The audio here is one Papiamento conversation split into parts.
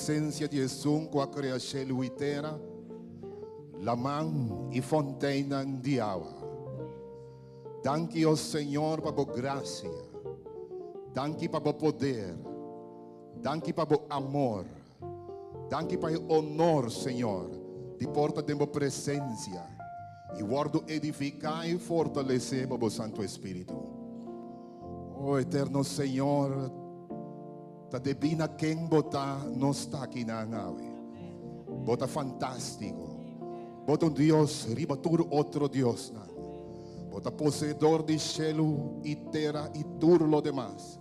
presensia di Esun ku a krea shelu i tera, laman i fonteinnan di awa. Danki, o Señor, pa bo grasia. Danki pa bo poder. Danki pa bo amor. Danki pa e honor, Señor, di por ta den bo presensia i wòrdu edifiká i fortalesé pa bo Santu Espíritu. O eterno Señor, ta debí na ken bo ta nos ta akinan awe. Bo ta fantástiko. Bo ta un Dios riba tur otro diosnan. Bo ta poseedor di shelu i tera i tur lo demas.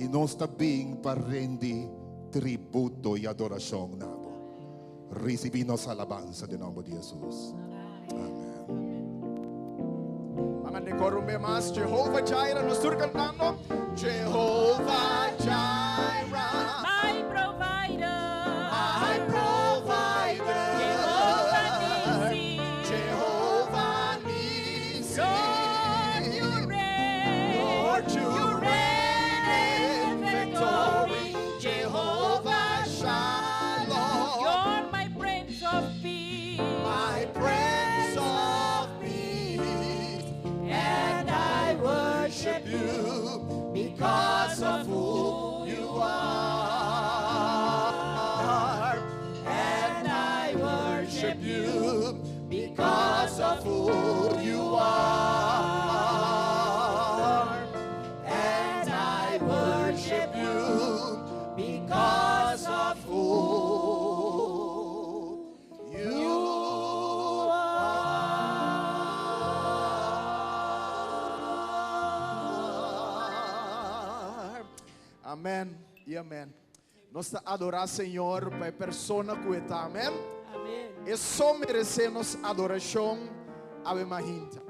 I nos ta bin pa rendi tributo i adorashon na bo. Risibí nos alabansa den nòmber di Hesus. Amèn. Ban a decora un be mas Jehovah Jireh, nos tur cantando Jehovah Jireh. My provider. My provider. Jehovah Nissi. Jehovah Nissi. Lord, you reign. Lord, you reign in victory. Jehovah Shalom. You're my Prince of Peace. My Prince of Peace. And I worship you because of who you are. And I worship you because of who you are. And I worship you because of who you are. Amen y amen. Nos ta adora Señor pa e persona cu e ta. Amen. Amen. E so merece nos adoracion. Awe mahinta.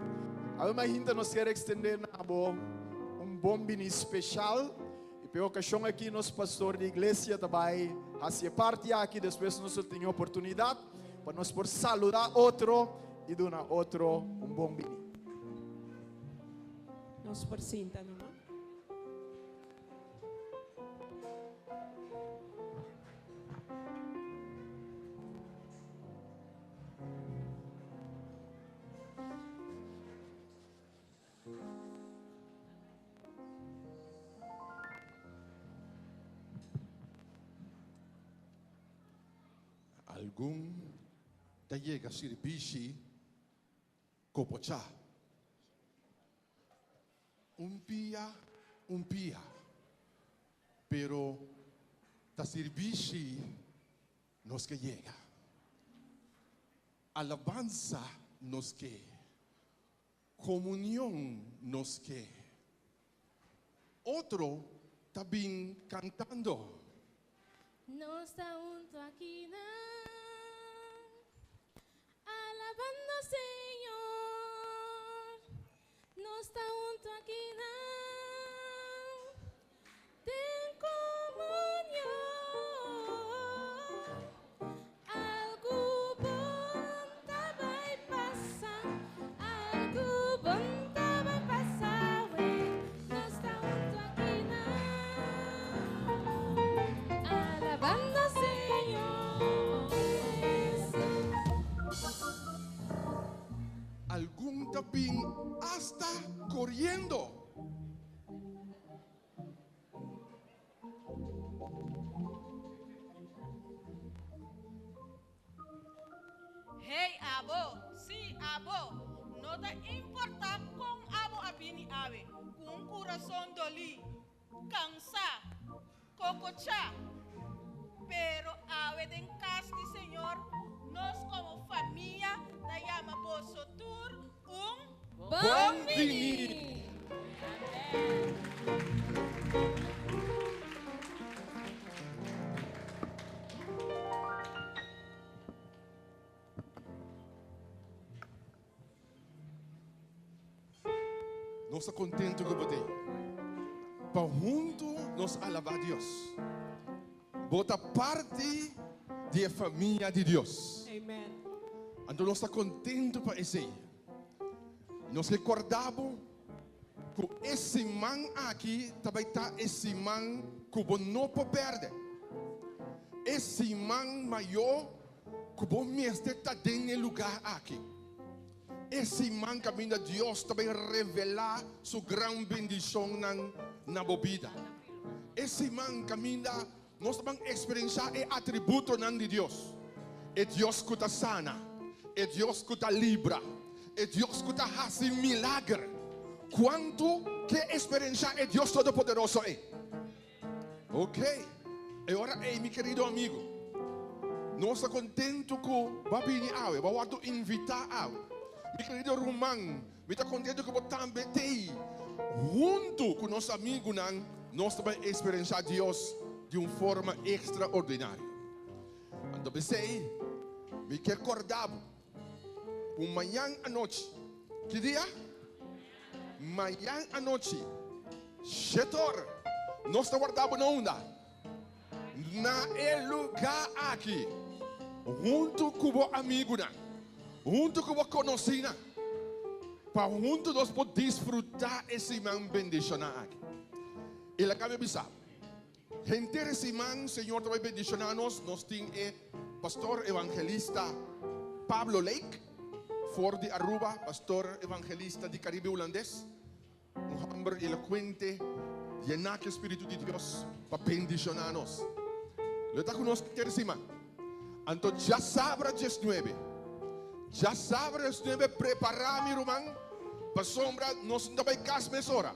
Awe mahinta nos kier extende na bo un bon bini special. Y p'e ocasion aki nos pastor di iglesia ta bay haci e parti aki. Despues nos lo tin e oportunidad pa nos por saluda otro y duna otro un bon bini. Nos por sinta numa. Algun ta yega sirbishi kopochá. Un pia, un pia. Pero ta sirbishi nos ke yega. Alabansa nos ke. Komunion nos ke. Otro ta bin kantando. Nos ta hunto akinan, alabando Señor. Nos ta hunto akinan, den komunion. Algu bon ta bai pasa, algu bon ta bai pasa, wey. Nos ta hunto akinan, alabando Señor Hesus. Algun ta bin asta koriendo. Hey abo, sí abo, no ta importá kon abo a bini awe, ku un kurason dolí, kansá, kokochá, pero awe den kas di Señor nos komo famia ta yama boso tur un Bon bini! Nos ta kontentu ku bo t'ei. Pa huntu nos alabá Dios. Bo ta parti di e famia di Dios. Anto nos ta kontentu pa esei. Nos ke kòrda bo ku e siman aki ta bai ta e siman ku bo no por pèrdè. E siman mayó ku bo mester ta den e lugá aki. E siman kaminda Dios ta bai revelá su gran bendishonnan na bo bida. E siman kaminda nos ta ban eksperenshá e atributonan di Dios. E Dios ku ta sana, e Dios ku ta libra, e Dios ku ta hasi milager. Kuantu ke eksperenshá e Dios Todopoderoso ei? Ok, e ora ei mi kerido amigo, nos ta kontentu ku bo a bini awe, bo a wòrdu invitá awe. Mi kerido ruman, mi ta kontentu ku bo tambe t'ei. Huntu ku nos amigunan nos ta bai eksperenshá Dios di un forma ekstraordinario. Anto p'esei mi ke kòrda bo ku mañan anochi, ki dia? Mañan anochi, shetor, nos ta warda bo na unda? Na e lugá aki, huntu ku bo amigunan, huntu ku bo konosínan, pa huntu nos por disfrutá e siman bendishoná aki. I laga mi bisa bo, henter e siman Señor ta bai bendishoná nos. Nos tin e pastor evangelista Pablo Lake for di Aruba, pastor evangelista di Caribe Hulandes, un homber elocuente, yená ku e Spiritu di Dios pa bendishoná nos. Lo ta ku nos henter e siman. Anto djasabra diesnuebe, djasabra diesnuebe prepará mi ruman, pasobra nos no ta bai kas mesora.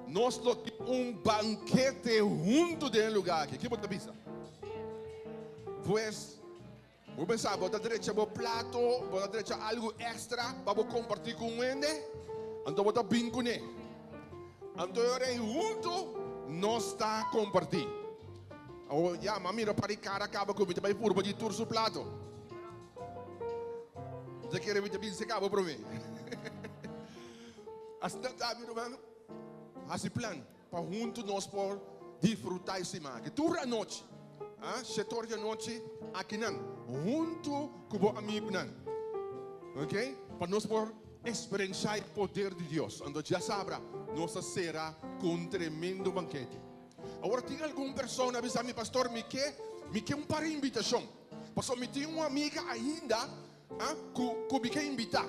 Nos lo tin un bankete huntu den e lugá aki. Ki bo ta bisa? Pues, bo pensa bo ta drecha bo plato, bo ta drecha algu èkstra pa bo kompartí ku un hende, anto bo ta bin kuné. Anto e ora ei huntu nos ta kompartí. Awor, ya, m'a mira par di kara kaba ku mi ta bai purba di tur su plato. Mi ta kere mi ta bin seka bo promé. Asina ta, mi ruman, hasi plan pa huntu nos por disfrutá e siman aki. Tur anochi, ah, shetor di anochi, akinan, huntu ku bo amigunan, ok, pa nos por eksperenshá e poder di Dios. Anto djasabra nos ta sera ku un tremendo bankete. Awor tin algun persona a bisa mi, Pastor, mi ke, mi ke un par invitashon, pasobra mi tin un amiga ainda Ah, ku ku mi ke invitá.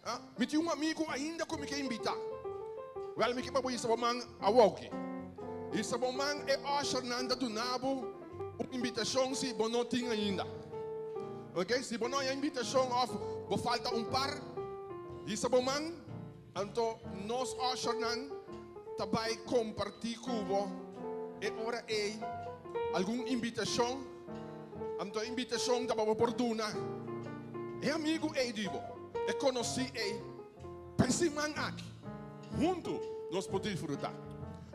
Ah, mi tin un amigu ainda ku mi ke invitá. Wèl, mi ke pa bo hisa bo man awoki. Hisa bo man, e ushernan ta duna bo un invitashon si bo no tin ainda. Ok, si bo no haña invitashon òf bo falta un par, hisa bo man, anto nos ushernan ta bai kompartí ku bo e ora ei algun invitashon. Anto e invitashon ta pa bo por duna e amigu ei di bo, e konosí ei, pa e siman aki huntu nos por disfrutá.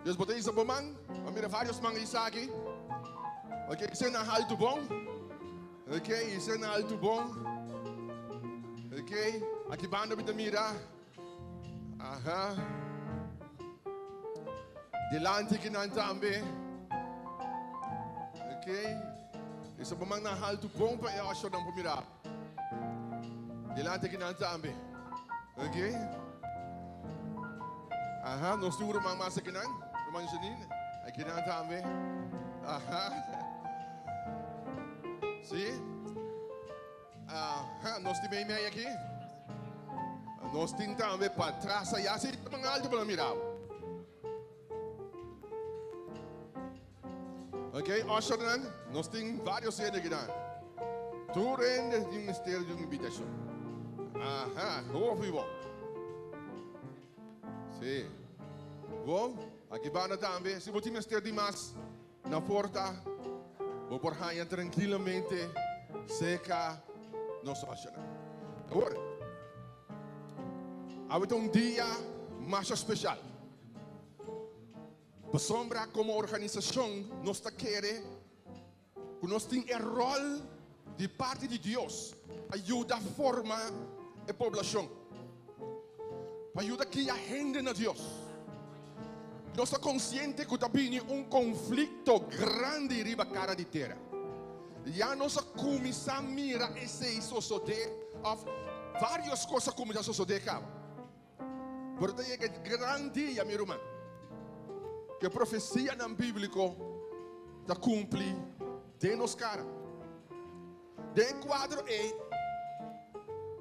Dios bo ta hisa bo man? Bo a mira vários man hisa aki. Ok, hisa nan haltu bon. Ok, hisa nan haltu bon. Ok, aki banda mi ta mira. Aha. Dilanti ki nan tambe. Ok. Eso pa man nan haltu bon pa e osho nan por mira. Dilanti ki nan tambe. Ok. Aha, nos tin un ruman mas aki nan. Ruman Janine. Aki nan tambe. Aha. Sí. Aha, nos tin meimei aki. Nos tin tambe patras allá. Sí, man alto pa mira. Ok, ushernan, nos tin varios hende aki dan. Tur hende tin mester di un invitacion. Aha, hopi bon. Sí. Bon, aki banda tambe. Si bo tin mester di mas, Na porta bo por haña trankilamente seka nos oshonan. Awor, awe ta un dia masha speshal. Pasobra komo organisashon nos ta kere ku nos tin e ròl di parti di Dios pa yuda forma e poblashon, pa yuda guia hende na Dios. Nos ta konsiente ku ta bini un konflikto grandi riba kara di tera. Ya nos a kuminsá mira esei sosodé òf vários kos a kuminsá sosodé kaba. Pero ta yega e gran dia, mi ruman, ku e profesianan bíbliko ta kumpli. Den nos kara. Den e kuadro ei,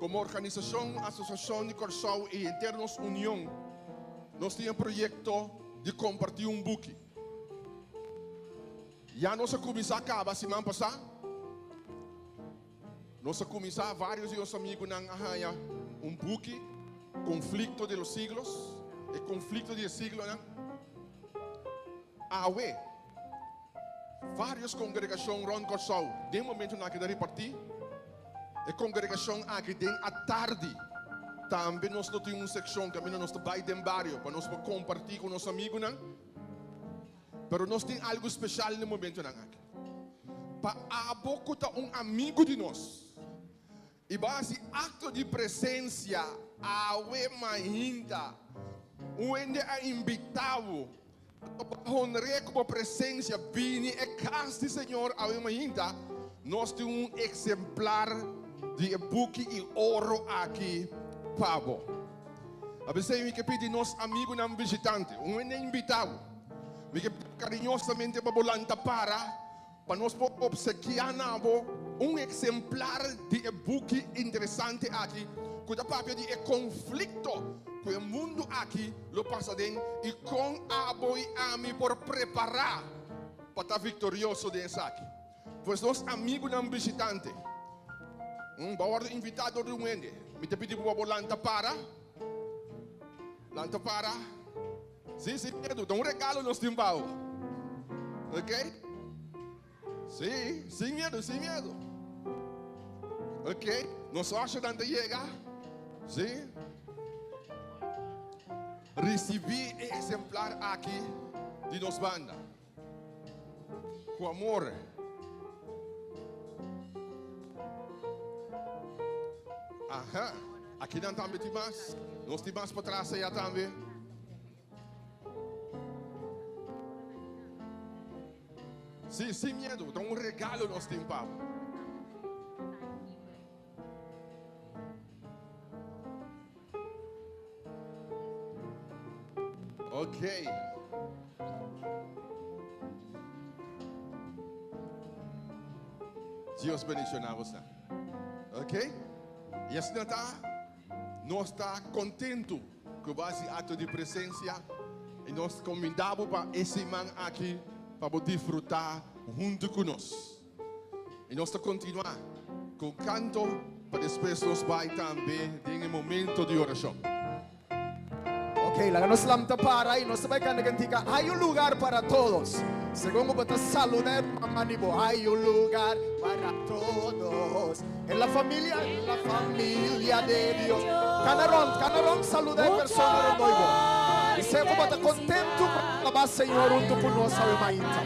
komo organisashon Asosiashon di Kòrsou i henter nos union, nos tin e proyekto di kompartí un buki. Ya nos a kuminsá kaba siman pasá. Nos a kuminsá, vários di nos amigunan a haña un buki, Conflicto de los Siglos, E Konflikto di e Siglonan. Awe, vários kongregashon rònt Kòrsou den momentunan aki ta repartí. E kongregashon aki den atardi tambe nos lo tin un sekshon kaminda nos ta bai den bario pa nos por kompartí ku nos amigunan. Pero nos tin algu speshal den momentunan aki. Pa abo ku ta un amigu di nos i bo a hasi akto di presensia awe mainta, un hende a invitá bo pa bo honr'é ku bo presensia, bini e kas di Señor awe mainta, nos tin un eksemplar di e buki i oro aki pa bo. A P'esei mi ke pidi nos amigunan bishitante, un hende a invitá bo, Mi ke pidi kariñosamente pa bo lanta para pa nos por opsekiá na bo un eksemplar di e buki interesante aki ku ta papia di e konflikto ku e mundu aki lo pasa den i kon abo i ami por prepará pa ta viktorioso den esaki. Pues nos amigunan bishitante, bo a wòrdu invitá dor di un hende. Mi ta pidi bo pa bo lanta para. Lanta para. Sí, sin miedu. Ta un regalo nos tin pa bo. Ok? Sí, sin miedu, sin miedu. Ok? Nos ushernan ta yega. Sí. Risibí e exemplar aki di nos banda. Ku amor. Aha. Akinan tambe tin mas. Nos tin mas patras aya tambe. Sí, sin miedu. Ta un regalo nos tin pa bo. Ok. Dios bendiciona boso. Ok? Y asina ta, nos ta contento cu bo haci acto di presencia y nos convida bo pa e siman aki pa bo disfruta hunto cu nos. Y nos ta continua cu canto pa despues nos bay tambe den e momento di oracion. Ok, laga nos lamta para y nos ta bay canta cantica Hay un lugar para todos. Segun cu bo ta saluda e mama di bo, Hay un lugar para todos en la familia, en la familia de Dios. Cana rond, cana rond, saluda e persona rond bo. Y sea cu bo ta contento cu alaba Señor hunto cu nos awe mainta.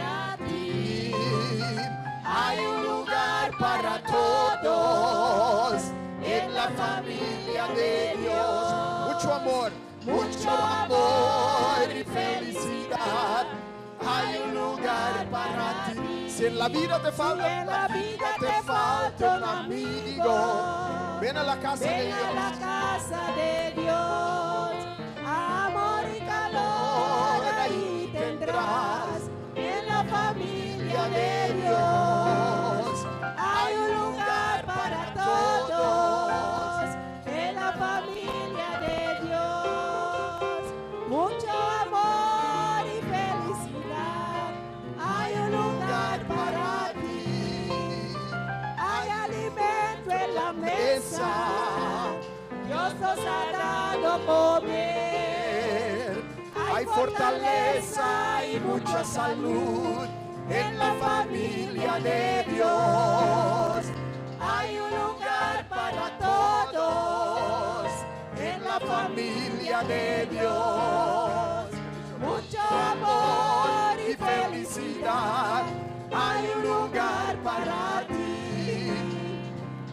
Hay un lugar para todos en la familia de Dios. Mucho amor, mucho amor y felicidad. Hay un lugar para ti. Si en la vida te falta, Si en la vida te falta un amigo, ven a la casa de Ven a la Dios. casa de Dios, amor y calor ahí tendrás. En la familia de Dios hay un lugar para todos. En la familia de Dios, mucho amor y felicidad. Hay un lugar para ti. Hay alimento en la mesa. Dios nos ha dado comer. Hay fortaleza y mucha salud en la familia de Dios. Hay un lugar para todos en la familia de Dios. Mucho amor y felicidad. Hay un lugar para ti.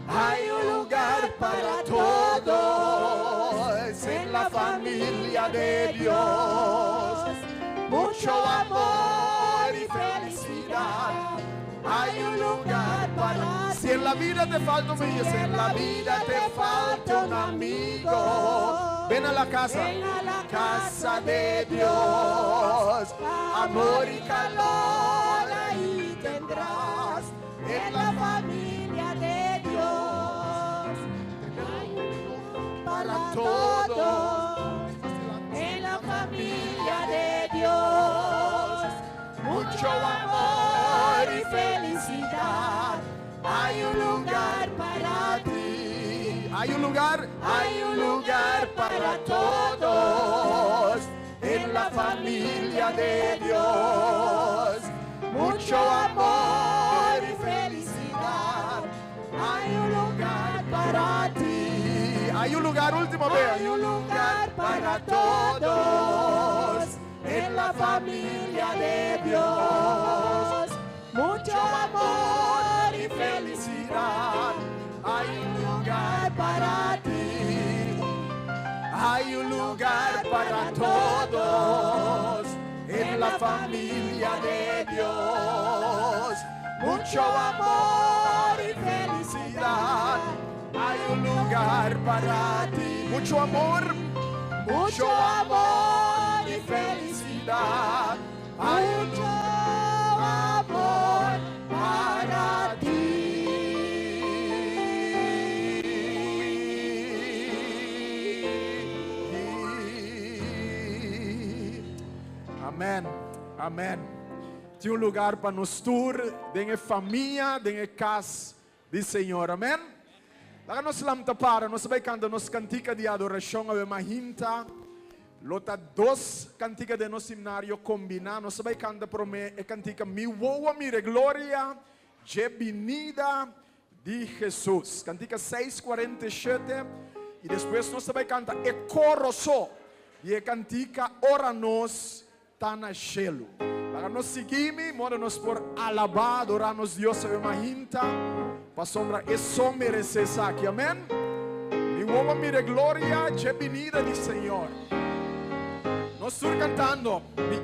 Hay un lugar para todos en la familia de Dios. Mucho amor y felicidad. Hay un lugar para Si en la vida te falta un amigo, si en la vida te falta un amigo, ven a la casa, Ven a la casa de Dios. Amor y calor ahí tendrás. Mucho amor y felicidad. Hay un lugar para ti. Hay un lugar, hay un lugar para todos en la familia de Dios. Mucho amor y felicidad. Hay un lugar para ti. Hay un lugar, última vez. Hay un lugar para todos en la familia de Dios. Mucho amor y felicidad. Hay un lugar para ti. Hay un lugar para todos en la familia de Dios. Mucho amor y felicidad. Hay un lugar para ti. Mucho amor, Mucho amor y felicidad. Hay un Mucho amor para ti. Amén. Amén. Tin un lugar pa nos tur, den famia, den kas di Señor. Amèn. Laga nos lanta para, nos ta bai kanta nos kantika di adorashon, awe mainta. Lo ta dos kantika di nos himnario kombiná. Nos ta bai kanta promé e kantika Mi Wowo Mire Gloria, dje Binida di Jesus. Kantika 647 i despues nos ta bai kanta e koro so di e kantika Ora Nos Ta Na Shelu. Laga nos sigui mi moda nos por alabá, adorá nos Dios awe mainta, pasobra e so meresé esaki. Amèn. Mi wowo mira e gloria dje binida di Señor. Nos tur kantando. Mi,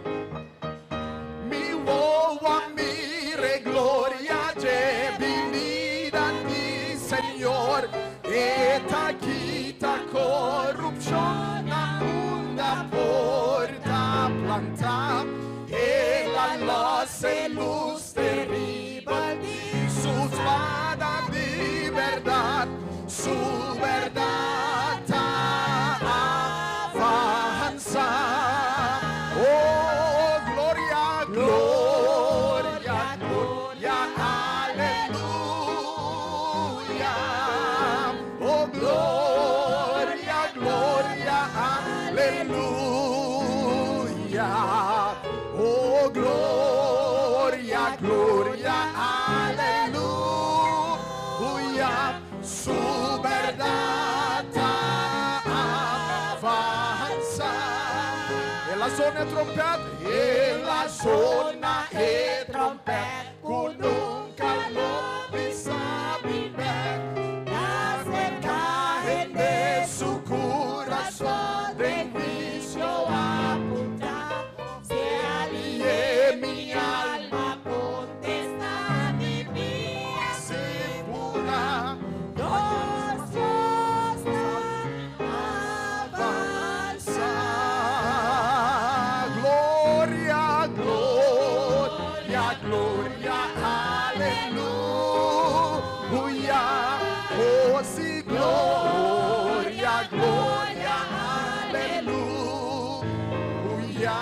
mi wowo a mira e gloria dje binida di Señor. E ta kita korupshon na unda por ta plantá. El a los e lus teribel di su spada di bèrdat. Su bèrdat ta avansá. Oh, gloria, gloria, gloria, aleluya. Oh, gloria, gloria, aleluya. Oh, gloria, gloria, aleluya. Su bèrdat ta avansá. El a zona e tròmpèt, el a zona e tròmpèt, ku nunka lo bisa bin bèk. Aserká hende su kurason den huisio apuntá. Sea lié mi alma Kontestá mi bida sin purá. Nos Dios ta Avansa. Gloria, gloria, gloria, aleluya. Oh, sí, gloria, gloria, aleluya.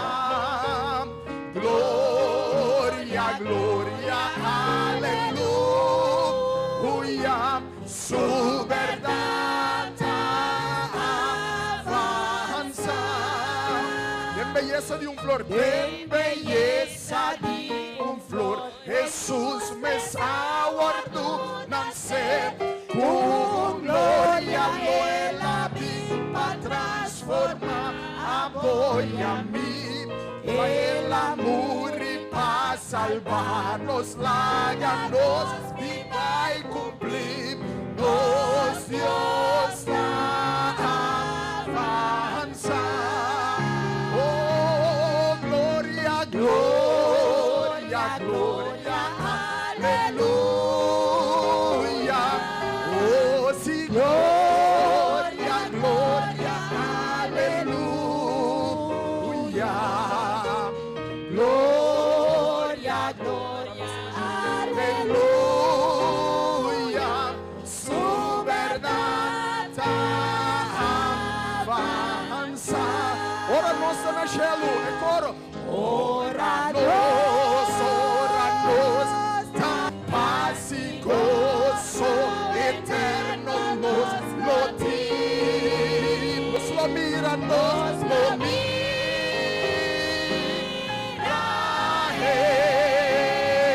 Gloria, gloria, aleluya. Su bèrdat ta avansá. Den beyesa di un flor, den beyesa di un flor, Jesus mes a wòrdu nasé. Ku gloria lo el a bin pa transformá abo i ami. El a muri pa salba nos, laga nos biba i kumpli. Nos Dios ta avansá. Oh, gloria, gloria, gloria, aleluya. Oh, sí, gloria, gloria, aleluya. Gloria, gloria, aleluya. Su bèrdat ta avansá. Ora nos ta na shelu, e koro. Ora nos Paz i goso eterno nos lo tin. Nos lo mira, nos lo mira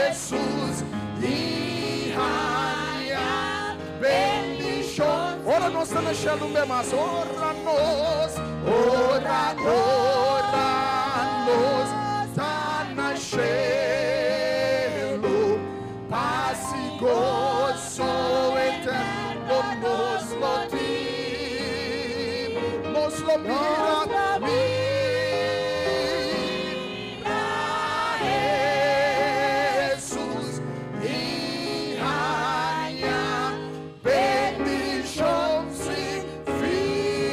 Hesus i haña bendishon. Ora nos ta na shelu un be mas, ora nos, ora, ora nos ta na shelu. Paz i goso eterno nos lo tin. Nos lo mira, mira Hesus i haña bendishon sin fin.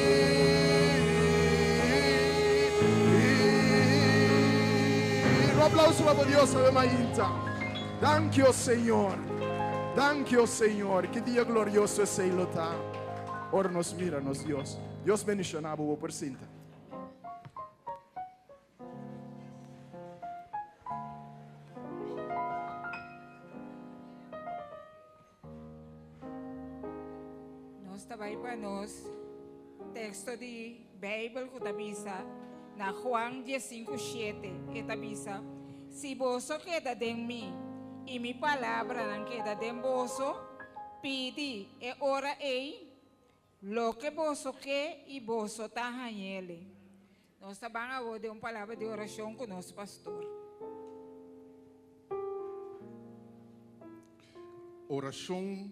Un aplauso pa bo Dios, Ave Mainta. Danki, o Señor. Danki, o Señor. Ki dia glorioso esei lo ta ora nos mira nos Dios. Dios bendiciona bo, bo por sinta. Nos ta bai pa nos teksto di Beibel ku ta bisa na Juan 15:7. E ta bisa, Si boso keda den mi i mi palabranan keda den boso, pidi e ora ei loke boso ke i boso ta hañ'ele. Nos ta ban awor den un palabra di orashon ku nos pastor. Orashon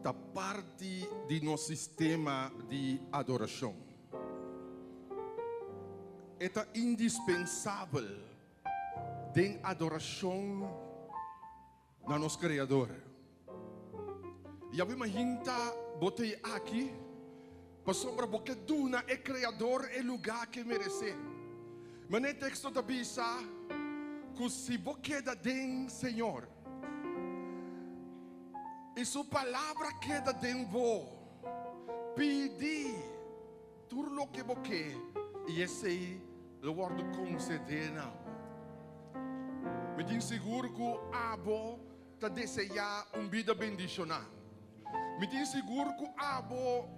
ta parti di nos sistema di adorashon. E ta indispensabel den adorashon na nos Kreador. Ya bo imaginta bo ta ei aki pasobra bo ke duna e Kreador e lugá ku e meresé. Manera e teksto ta bisa ku si bo keda den Señor i Su palabra keda den bo, pidi tur loke bo ke i esei lo wòrdu konsedé na bo. Mi tin sigur ku abo ta deseá un bida bendishoná. Mi tin sigur ku abo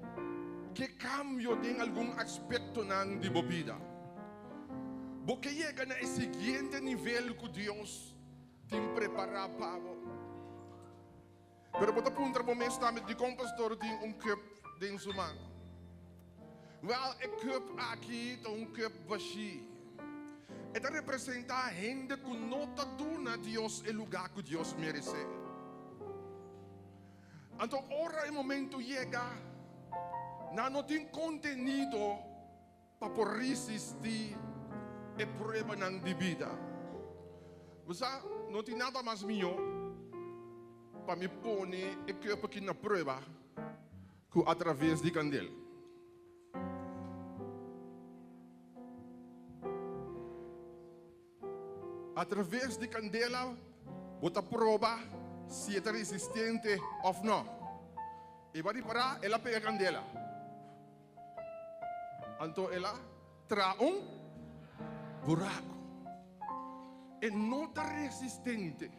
ke kambio den algun aspektonan di bo bida. Bo ke yega na e siguiente nivel ku Dios tin prepará pa bo. Pero bo ta puntra bo mes tambe, Dikon pastor tin un cup den su man? Wèl, e cup aki ta un cup bashí. E ta representá hende ku no ta duna Dios e lugá ku Dios meresé. Anto ora e momento yega, nan no tin kontenido pa por risistí e pruebanan di bida. Bo sa, no tin nada mas mihó pa mi pone e cuerpo aki na prueba ku atraves di kandel. Atraves di kandela bo ta proba si e ta resistente òf nò. E bo a ripará el a pega kandela. Anto el a traha un buraku. E no ta resistente.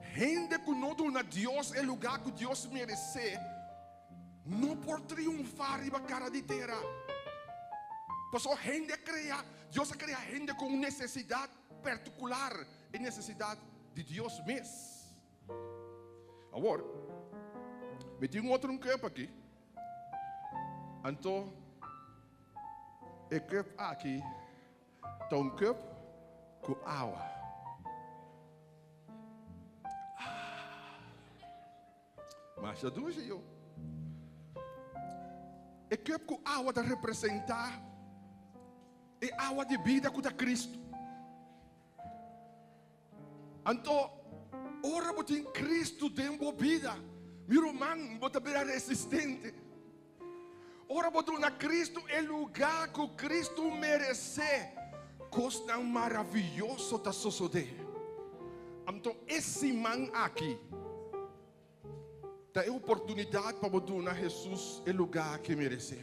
Hende ku no duna Dios e lugá ku Dios meresé no por triunfá riba kara di tera. Pasobra hende a krea, Dios a krea hende ku un nesesidat partikular, e nesesidat di Dios mes. Awor, mi tin un otro un cup aki. Anto, e cup aki ta un cup cu awa. Masha dushi yo. E cup cu awa ta representa e awa di bida cu ta Cristo. Anto, ora bo tin Cristo den bo bida, mi ruman, bo ta bira resistente. Ora bo duna Cristo e lugá cu Cristo merecé, cosnan maraviyoso ta sosodé. Anto, e siman aki ta e oportunidad pa bo duna Jesus e lugá cu e merecé.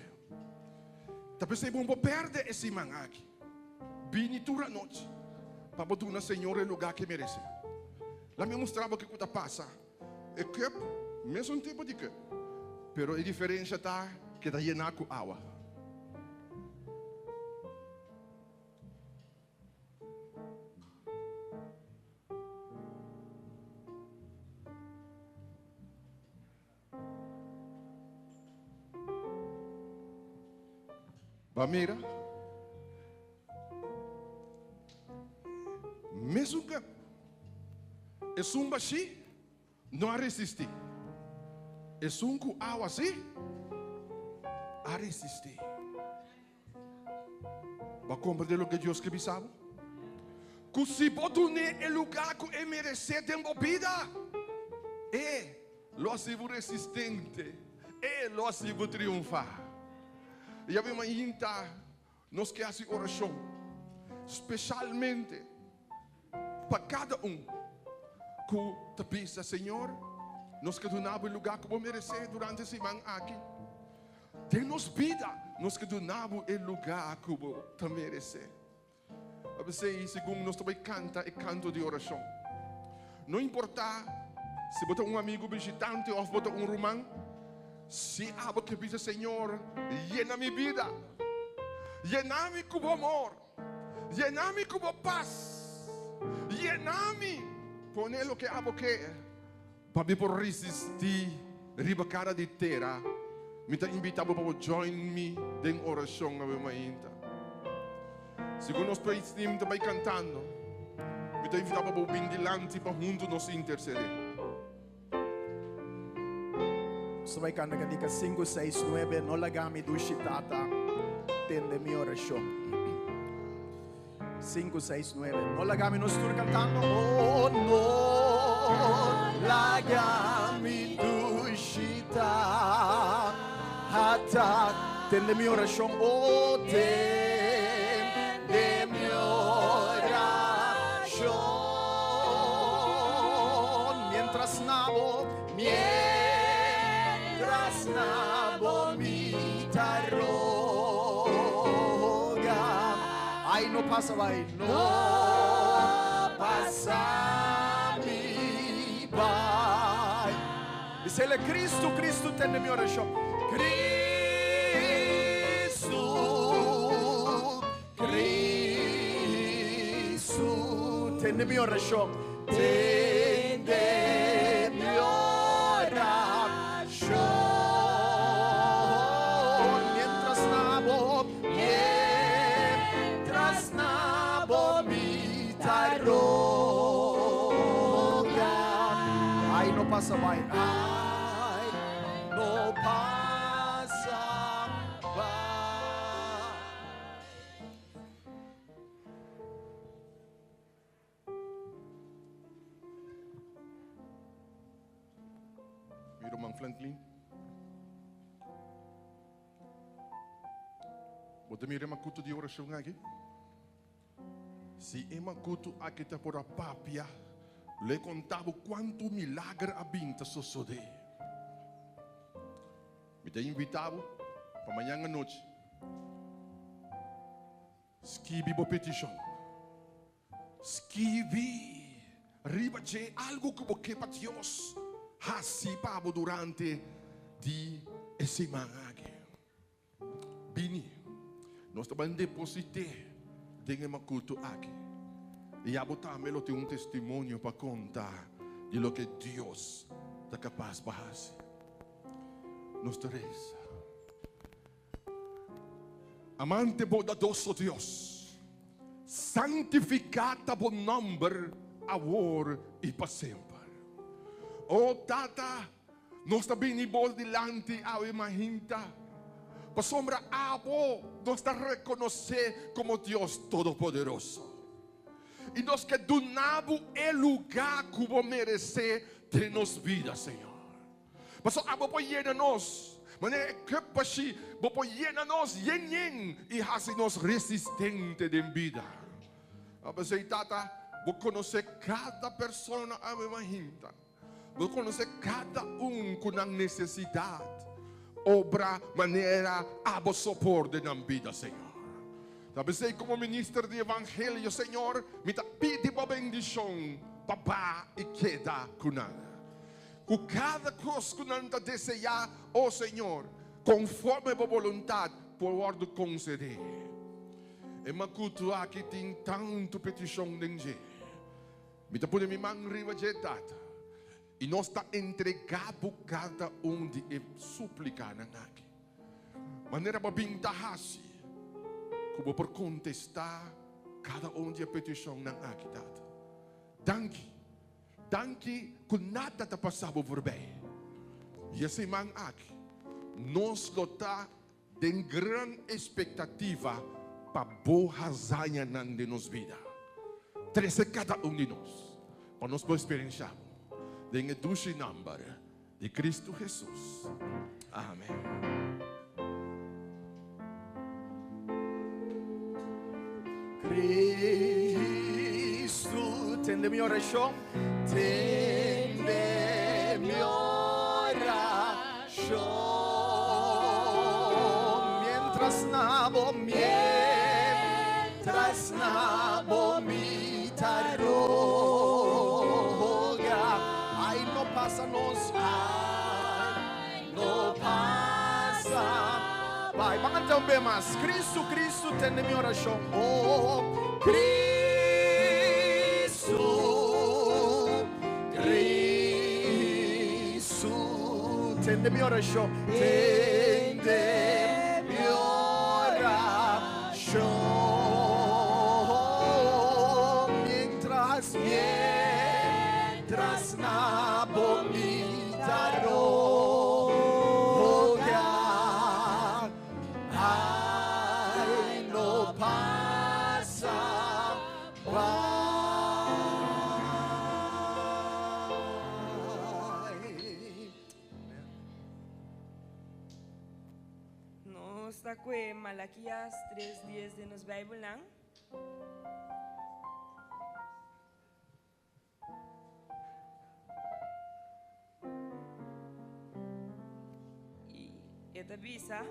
Ta p'esei bo no por perde e siman aki. Bini tur anochi pa bo duna Señor e lugá cu e merecé. Laat mi mustra bo kico ta pasa. E cup, mesun tipo di cup, pero e diferencia ta cu ta yena cu awa. Ba mira. Mesun cup. Esun bashí no a resistí. Esun ku awa sí a resistí. Bo a komprendé loke Dios ke bisa bo? Ku si bo dun'é e lugá ku e meresé den bo bida, e lo hasi bo resistente, e lo hasi bo triunfá. I awe mainta nos ke hasi orashon speshalmente pa kada un ku ta bisa, Señor, nos ke duna bo e lugá ku bo meresé durante e siman aki. Den nos bida nos ke duna bo e lugá ku bo ta meresé. A p'esei, segun nos ta bai kanta e kanto di orashon, no importá si bo ta un amigu bishitante òf bo ta un ruman, si abo ke bisa, Señor, yena mi bida, yena mi ku bo amor, yena mi ku bo pas, yena mi, pone loke abo ke. Pa mi por resistí riba kara di tera, mi ta invitá bo pa bo join mi den orashon awe mainta. Segun nos praise team ta bai kantando, mi ta invitá bo pa bo bin dilanti pa huntu nos intersedé. Nos ta bai kanta kantika sinku, seis, nuebe, No laga mi dushi tata tende mi orashon. Sinku, seis, nuebe. No laga mi nos tur kantando. Oh, no laga mi dushi tata tende mi orashon. Oh, tende mi orashon. Mientras nabo, mientras nabo mi ta roga. Ay, no pasa bai, no pasa mi bai. Bisele Cristo, Cristo tende mi orashon. Cristo, Cristo tende mi orashon. Tende mi orashon. Mientras nabo, mientras nabo mi ta roga. Ay, no pasa bai. Ay, no pasa bai. Mi ruman Franklin. Bo ta mira e makutu di orashon aki? Si e makutu aki ta por a papia, lo e konta bo kuantu milager a bin ta sosodé. Mi ta invitá bo pa mañan anochi skibi bo petishon. Skibi riba dje algu ku bo ke pa Dios hasi pa bo durante di e siman aki. Bini, nos ta ban deposit'é den e makutu aki, i abo tambe lo tin un testimonio pa konta di loke Dios ta kapas pa hasi. Nos ta resa. Amante bondadoso Dios, santifiká ta bo nòmber awor i pa semper. O Tata, nos ta bini bo dilanti awe mainta, pasobra abo nos ta rekonosé komo Dios Todopoderoso. I nos ke duna bo e lugá ku bo meresé den nos bida, Señor. Pasobra abo por yena nos manera e cup bashí, bo por yena nos yen yen i hasi nos resistente den bida. P'esei, Tata, bo konosé kada persona awe mahinta. Bo konosé kada un ku nan nesesidat. Obra manera abo so por den nan bida, Señor. Ta p'esei komo minister di evangelio, Señor, mi ta pidi bo bendishon pa ba i keda ku nan. Ku kada kos ku nan ta deseá, o Señor, konforme bo boluntat, por wòrdu konsedé. E makutu aki tin tantu petishon den dje. Mi ta pone mi man riba dje, Tata, i nos ta entregá bo kada un di e súplikanan aki. Manera bo a bin ta hasi, ku bo por kontestá kada un di e petishonnan aki, Tata. Danki. Danki ku nada ta pasa bo voorbij. I e siman aki nos lo ta den gran espektativa pa bo hazañanan den nos bida. Trese kada un di nos pa nos por eksperenshá bo den e dushi nòmber di Kristu Hesus. Amen. Cristo, tende mi oracion, tende mi oracion. Mientras nabo, mientras nabo mi ta roga. Ay, no pasa nos, ay, no pasa. Bai, ban canta un be mas. Cristo, Cristo, tende mi oracion. Oh, Cristo, Cristo, tende mi oracion. Tende mi oracion. Mientras, mientras nabo mi ta roga. Ay, no pasa bai. Nos ta kue Malakias 3:10 den nos Bijbelnan. I e ta bisa,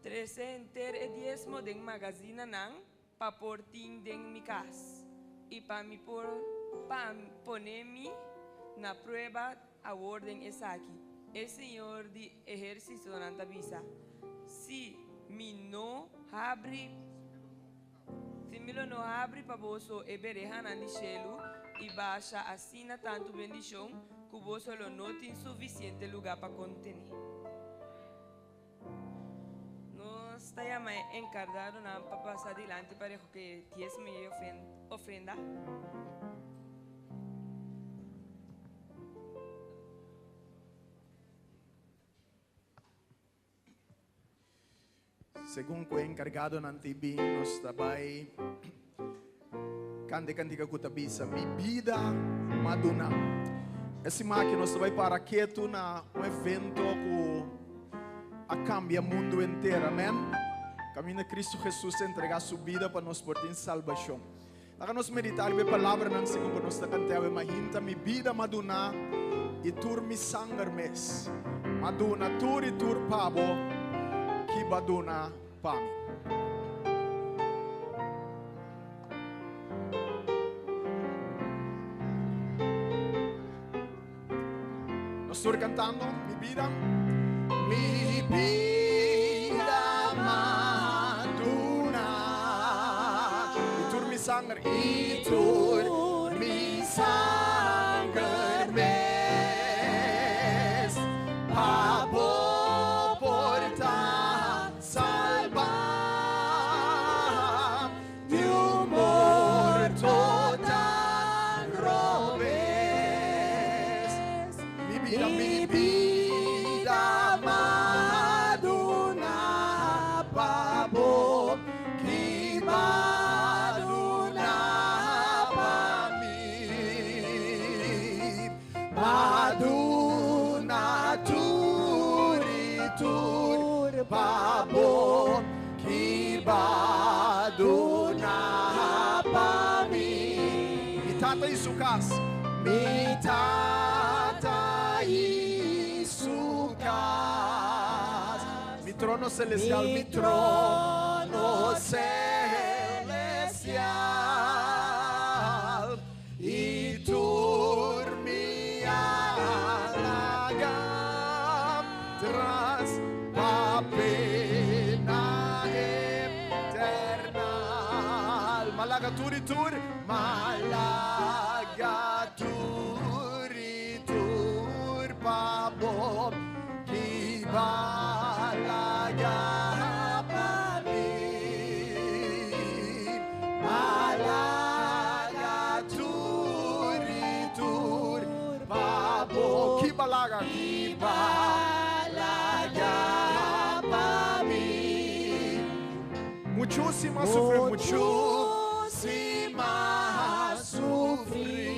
Trese henter e diesmo den magazinanan pa por tin den mi kas, i pa mi por pa pone mi na prueba awor den esaki, e Señor di ehérsitonan ta bisa, si mi no habri. Si mi lo no habri pa boso e berehanan di shelu i basha asina tantu bendishon ku boso lo no tin sufisiente lugá pa kontené. Nos ta yama e enkargadonan pa pasa dilanti pa rekohé e diesmo i e ofrenda. Segun ku e enkargadonan ta bin, nos ta bai kanta e kantika ku ta bisa, Mi bida m'a duna. E siman aki nos ta bai para ketu na un evento ku a kambia mundu henter. Amen. Kaminda Kristu Hesus a entregá su bida pa nos por tin salbashon. Laga nos meditá riba e palabranan segun ku nos ta kant'é awe mainta, Mi bida m'a duna i tur mi sanger mes. M'a duna tur i tur pa bo, ki b'a duna pa mi. Nos tur cantando, Mi bida. Mi bida m'a duna. I tur mi sanger. I tur mi sanger mes. Pa bo por ta salbá. Di un morto tan robes. Mi bida, Mi bida m'a duna pa bo, ki b'a duna pa mi. M'a duna tur i tur pa bo, ki b'a duna pa mi. Mi tata i su kas. Mi tata i su kas. Mi trono celestial. Mi trono celestial. I tur mi. atras pa pena eternal. Malaga tur i tur, malaga tur i tur pa bo ki balaga pa mi. Malaga tur i tur pa bo ki balaga ki balaga pa mi. Muchusima sufri muchusima sufri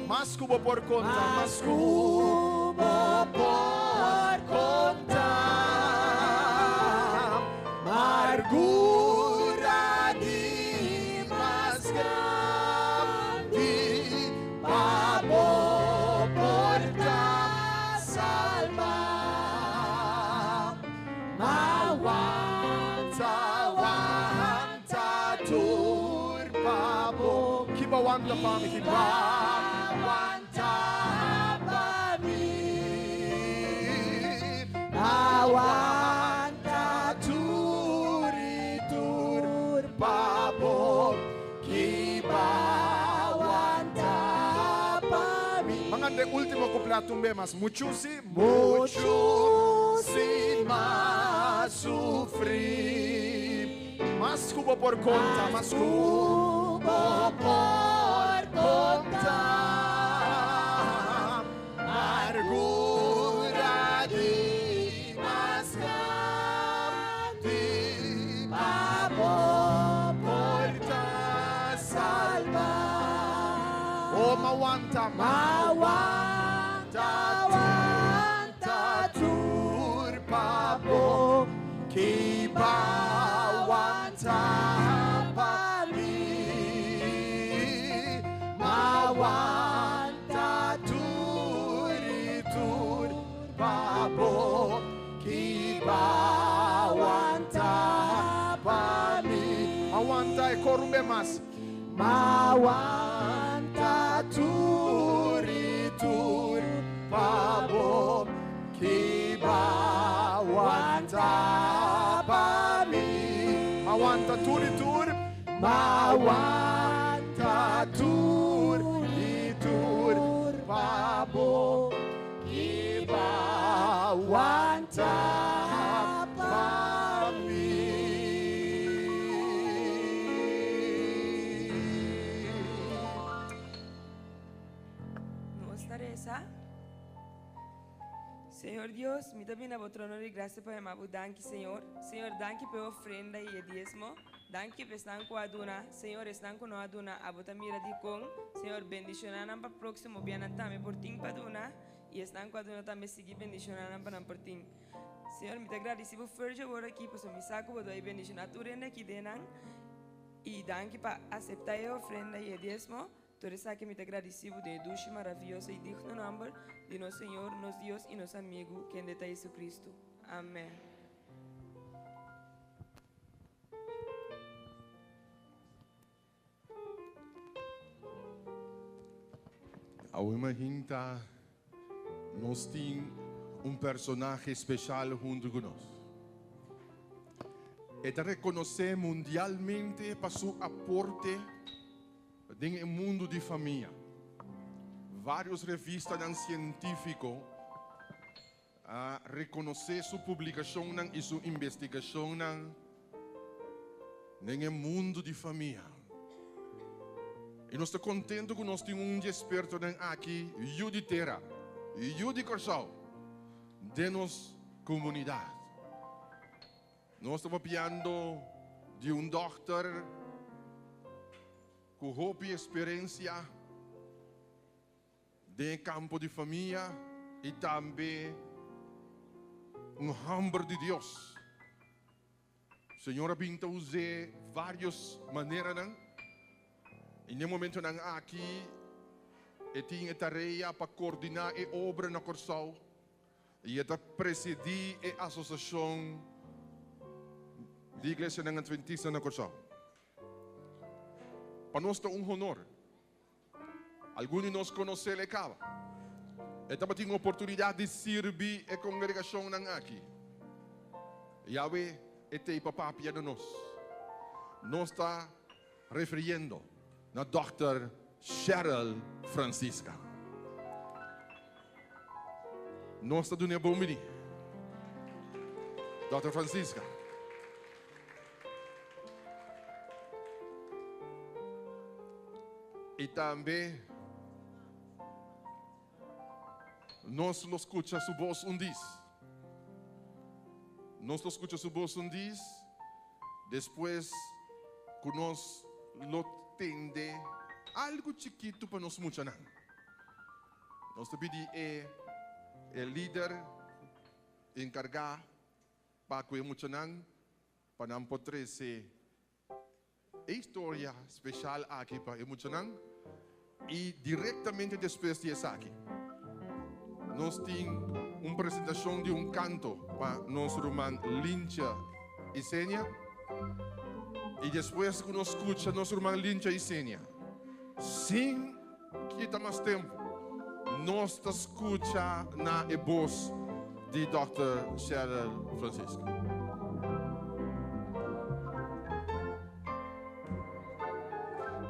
mas ku bo por konta mas ku bo por konta Margura di mas grandi pa bo por ta salba. Ma wanta, wanta tur pa bo. Ki ba wanta pa mi? Ki ba wanta pa mi? Ma wanta tur i tur pa bo. Ki ba wanta pa mi? Mangan de ultimo kupla tumbe mas muchu si, muchu si mas sufri. Mas ku bo por konta, mas ku bo por konta. Margura di mas grandi pa bo por ta salba. Oh, ma wanta, ma wanta, wanta tur pa bo ki ba wanta pa mi. Ma wanta tur i tur pa bo ki ba wanta pa mi. Ma wanta e korumbe mas. Ma wanta tur i tur pa bo ki ba wanta pa mi. Ma wanta tur i tur. Ma wanta tur i tur pa bo ki ba wanta pa mi. Nos ta resa. Señor Dios, mi ta bini na bo trono di gracia pa yama bo danki, Señor. Señor, danki pa e ofrenda y e diesmo. Danki pa esnan cu a duna. Señor, esnan cu no a duna, abo ta mira dicon. Señor, bendiciona nan pa proximo bia nan tambe por tin pa duna. Y esnan cu a duna tambe sigui bendiciona nan pa nan por tin. Señor, mi ta gradici bo ferge awor aki, pasobra mi sa cu bo ta bay bendiciona tur hende aki den nan. Y danki pa acepta e ofrenda y e diesmo. Tur esaki mi ta gradici bo den e dushi, maravioso y digno nomber di nos Señor, nos Dios y nos Amigu, kende ta Jesucristo. Amen. Awe mahinta nos tin un personahe special hunto cu nos. E ta reconoce mundialmente pa su aporte den e mundu di famia, vários revistanan sientífiko a rekonosé su publikashonnan i su investigashonnan den e mundu di famia. I nos ta kontentu ku nos tin un di ekspertonan aki, yu di tera, yu di Kòrsou, den nos komunidat. Nos ta papiando di un dòkter ku hopi eksperensia den e kampo di famia i tambe un hòmber di Dios. Señor a bin ta us'é vários maneranan i den e momentonan aki e tin e tarea pa koordiná e obra na Kòrsou. I e ta presidí e Asosiashon di Iglesianan Adventista na Kòrsou. Pa nos ta un honor. Algun di nos konosé el e kaba. E tabatin oportunidat di sirbi e kongregashonnan aki. Yahweh e t'ei pa papia na nos. Nos ta refiriendo na Dòkter Cheryl Francisca. Nos ta dun'é bon bini. Dòkter Francisca. I tambe nos lo skucha su bos un dis. Nos lo skucha su bos un dis despues ku nos lo tende algu chikitu pa nos muchanan. Nos ta pidi e e lider enkargá pa ku e muchanan pa nan por trese e historia speshal aki pa e muchanan i direktamente despues di esaki nos tin un presentashon di un kanto pa nos ruman Lincha Isenia i despues ku nos skucha nos ruman Lincha Isenia sin Kita mas tempu nos ta skucha na e bos di Dòkter Cheryl Francisca.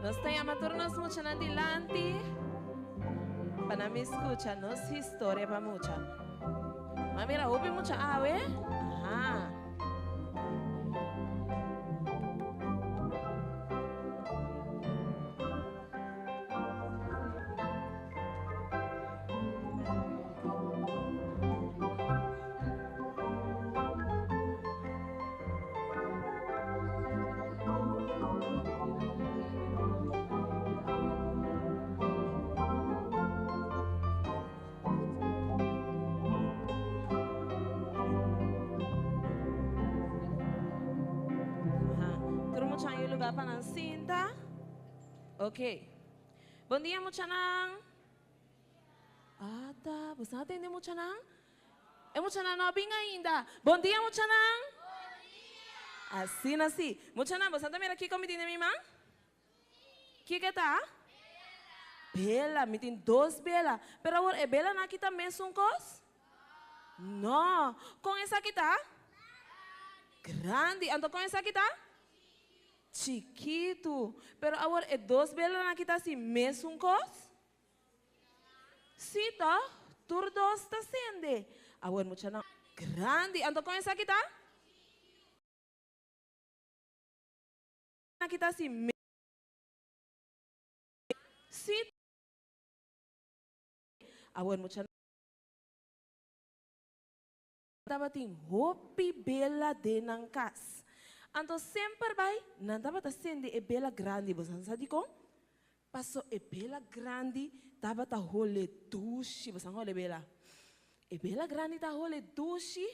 Nos ta yama tur nos muchanan dilanti pa nan bin skucha nos historia pa mucha. Ma mira hopi mucha awe. Aha. Tur mucha haña lugar pa nan sinta. Ok. Bon dia muchanan. Ata, boso a tende muchanan? E muchanan no a bin ainda. Bon dia muchanan. Asina si. Muchanan, boso ta mira kiko mi tin den mi man? Kiko e ta? Bela. Mi tin dos bela. Pero awor e belanan aki ta mesun kos? No. Kon esaki ta? Grandi. Anto kon esaki ta? Chikitu. Pero awor e dos belanan aki ta hasi mesun kos? Sí tòg? Tur dos ta sende. Awor muchanan grandi. Anto kon esaki ta? Aki ta hasi me. Sí. Awor muchanan. Tabatin hopi bela den nan kas. Anto semper bai nan tabata sende e bela grandi. Bo sa dikon? Paso e bela grandi tabata hole dushi. Bo sa hole bela? E bela grandi ta hole dushi.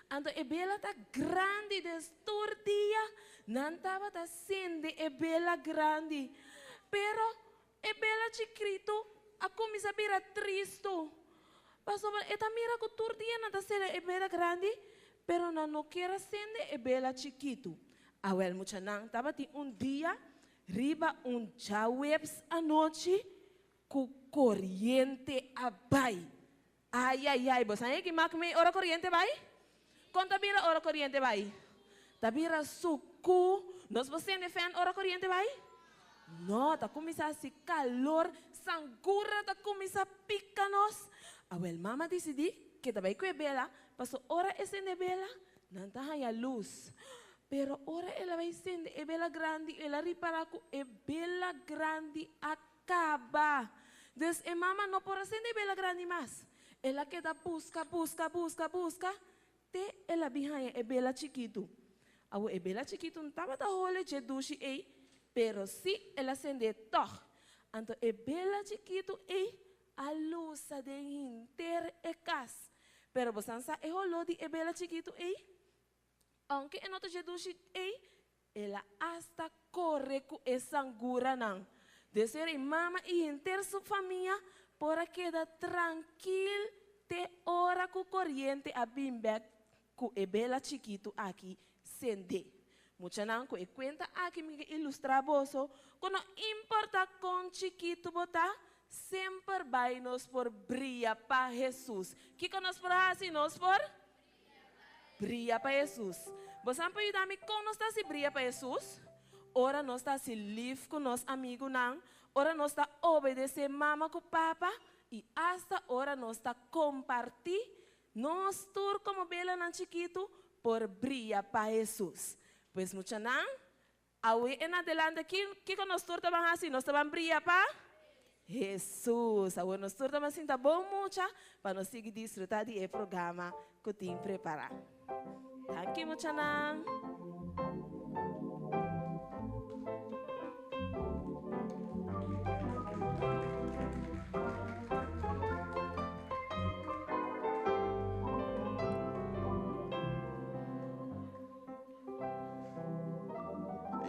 Anto e bela ta grandi des tur dia nan tabata sende e bela grandi. Pero E bela chikritu a kuminsá bira tristu, pasobra e ta mira ku tur dia nan ta sende e bela grandi, pero nan no kier a sende e bela chikitu. Awèl muchanan tabatin un dia riba un djaweps anochi ku koriente a bai. Ayayay, bo sa ki mak mi ora koriente bai? Kon ta bira ora koriente bai? Ta bira suku. Nos por sende fèn ora koriente bai? No, ta kuminsá hasi kalor, sangura ta kuminsá pika nos. Awel mama disidí ke ta bai ku e bela, paso ora e sende bela, nan ta haña lus. Pero ora el a bai sende e bela grandi, el a ripará ku e bela grandi a Kaba. Dus e mama no por a sende bela grandi mas. El a keda buska, buska, buska, buska, te el a bin haña e bela chikitu. Awor e bela chikitu no tabata hole dje dushi ei, pero sí el a send'é tòg. Anto e bela chikitu ei a lusa den hinter e kas. Pero bosan sa e holó di e bela chikitu ei? Aunke e no ta dje dushi ei, El a asta kore ku e sanguranan. Despues e mama i henter su famia por a keda trankil te ora ku koriente a bin bèk ku e bela chikitu aki sendé. Muchanan, ku e kuenta aki mi ke ilustrá boso ku no importá kon chikitu bo ta, Semper bai nos por bria pa Hesus. Kiko nos por hasi? Nos por bria pa Hesus. Boso por yuda mi kon nos ta hasi bria pa Hesus? Ora nos ta hasi lif ku nos amigunan, ora nos ta obedesé mama ku papa i asta ora nos ta kompartí, nos tur komo belanan chikitu por bria pa Hesus. Pues muchanan, Awe en adelante, kiko nos tur ta ban hasi? Nos ta ban bria pa Hesus. Awor nos tur ta ban sinta bon mucha pa nos sigui disfruta di e programa ku tin prepara. Danki muchanan.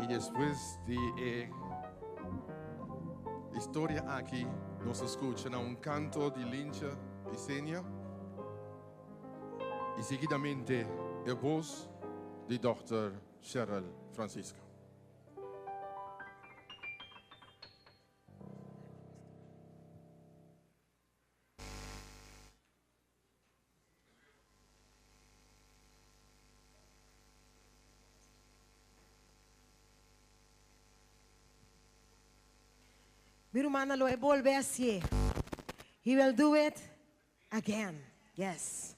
I despues di e historia aki, nos a skucha na un kanto di Lincha Isenia i seguidamente e bos di Dòkter Cheryl Francisca. Mi rumannan lo e bolbe hasié. He will do it again. Yes.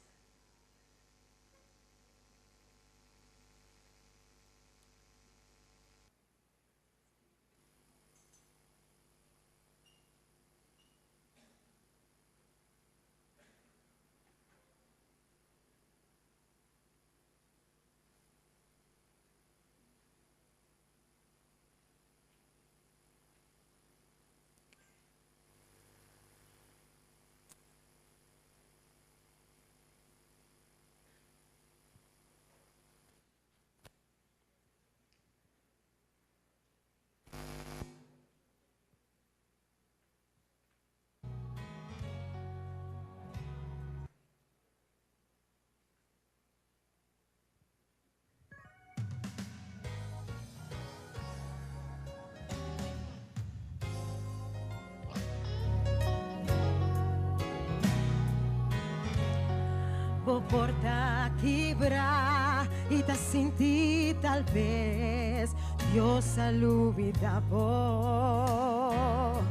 Bo por ta kibrá i ta sinti tal bes Dios a lubida bo.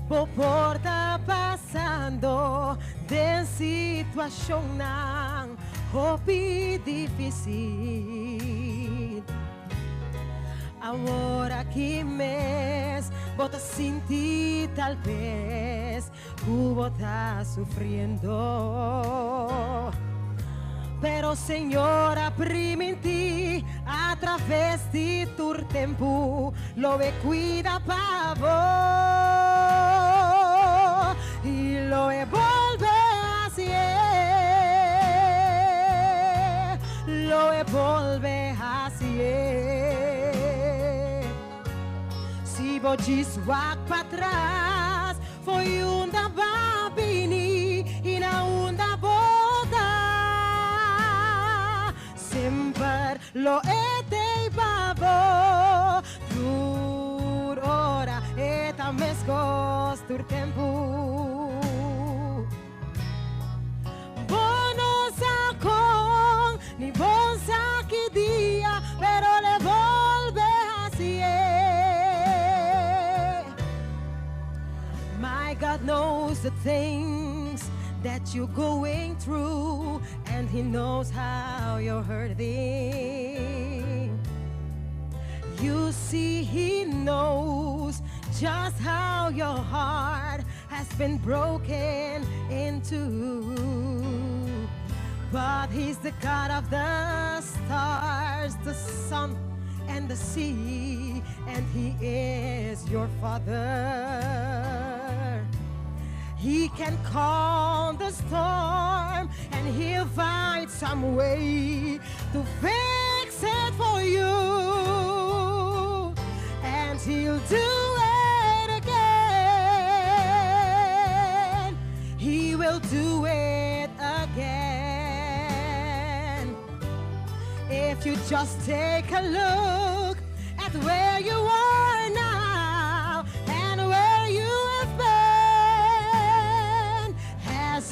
Bo por ta pasando den situacionnan hopi dificil. Awor aki mes bo ta sinti tal bes cu bo ta sufriendo. Pero Señor a priminti a traves di tur tempu lo e cuida pa bo y lo e bolbe hacié, lo e bolbe hacié. Si bo djis wak patras, fo'i unda b'a bini i na unda bo ta, semper lo e t'ei pa bo. Tur ora e ta meskos tur tempu. Bo no sa kon, ni bo sa ki dia, pero l'e bolbe hasié. My God knows the things that you're going through, and He knows how you're hurting. You see, He knows just how your heart has been broken into. But He's the God of the stars, the sun, and the sea, and He is your Father. He can calm the storm, and He'll find some way to fix it for you. And He'll do it again. He will do it again. If you just take a look at where you are now and where you have been.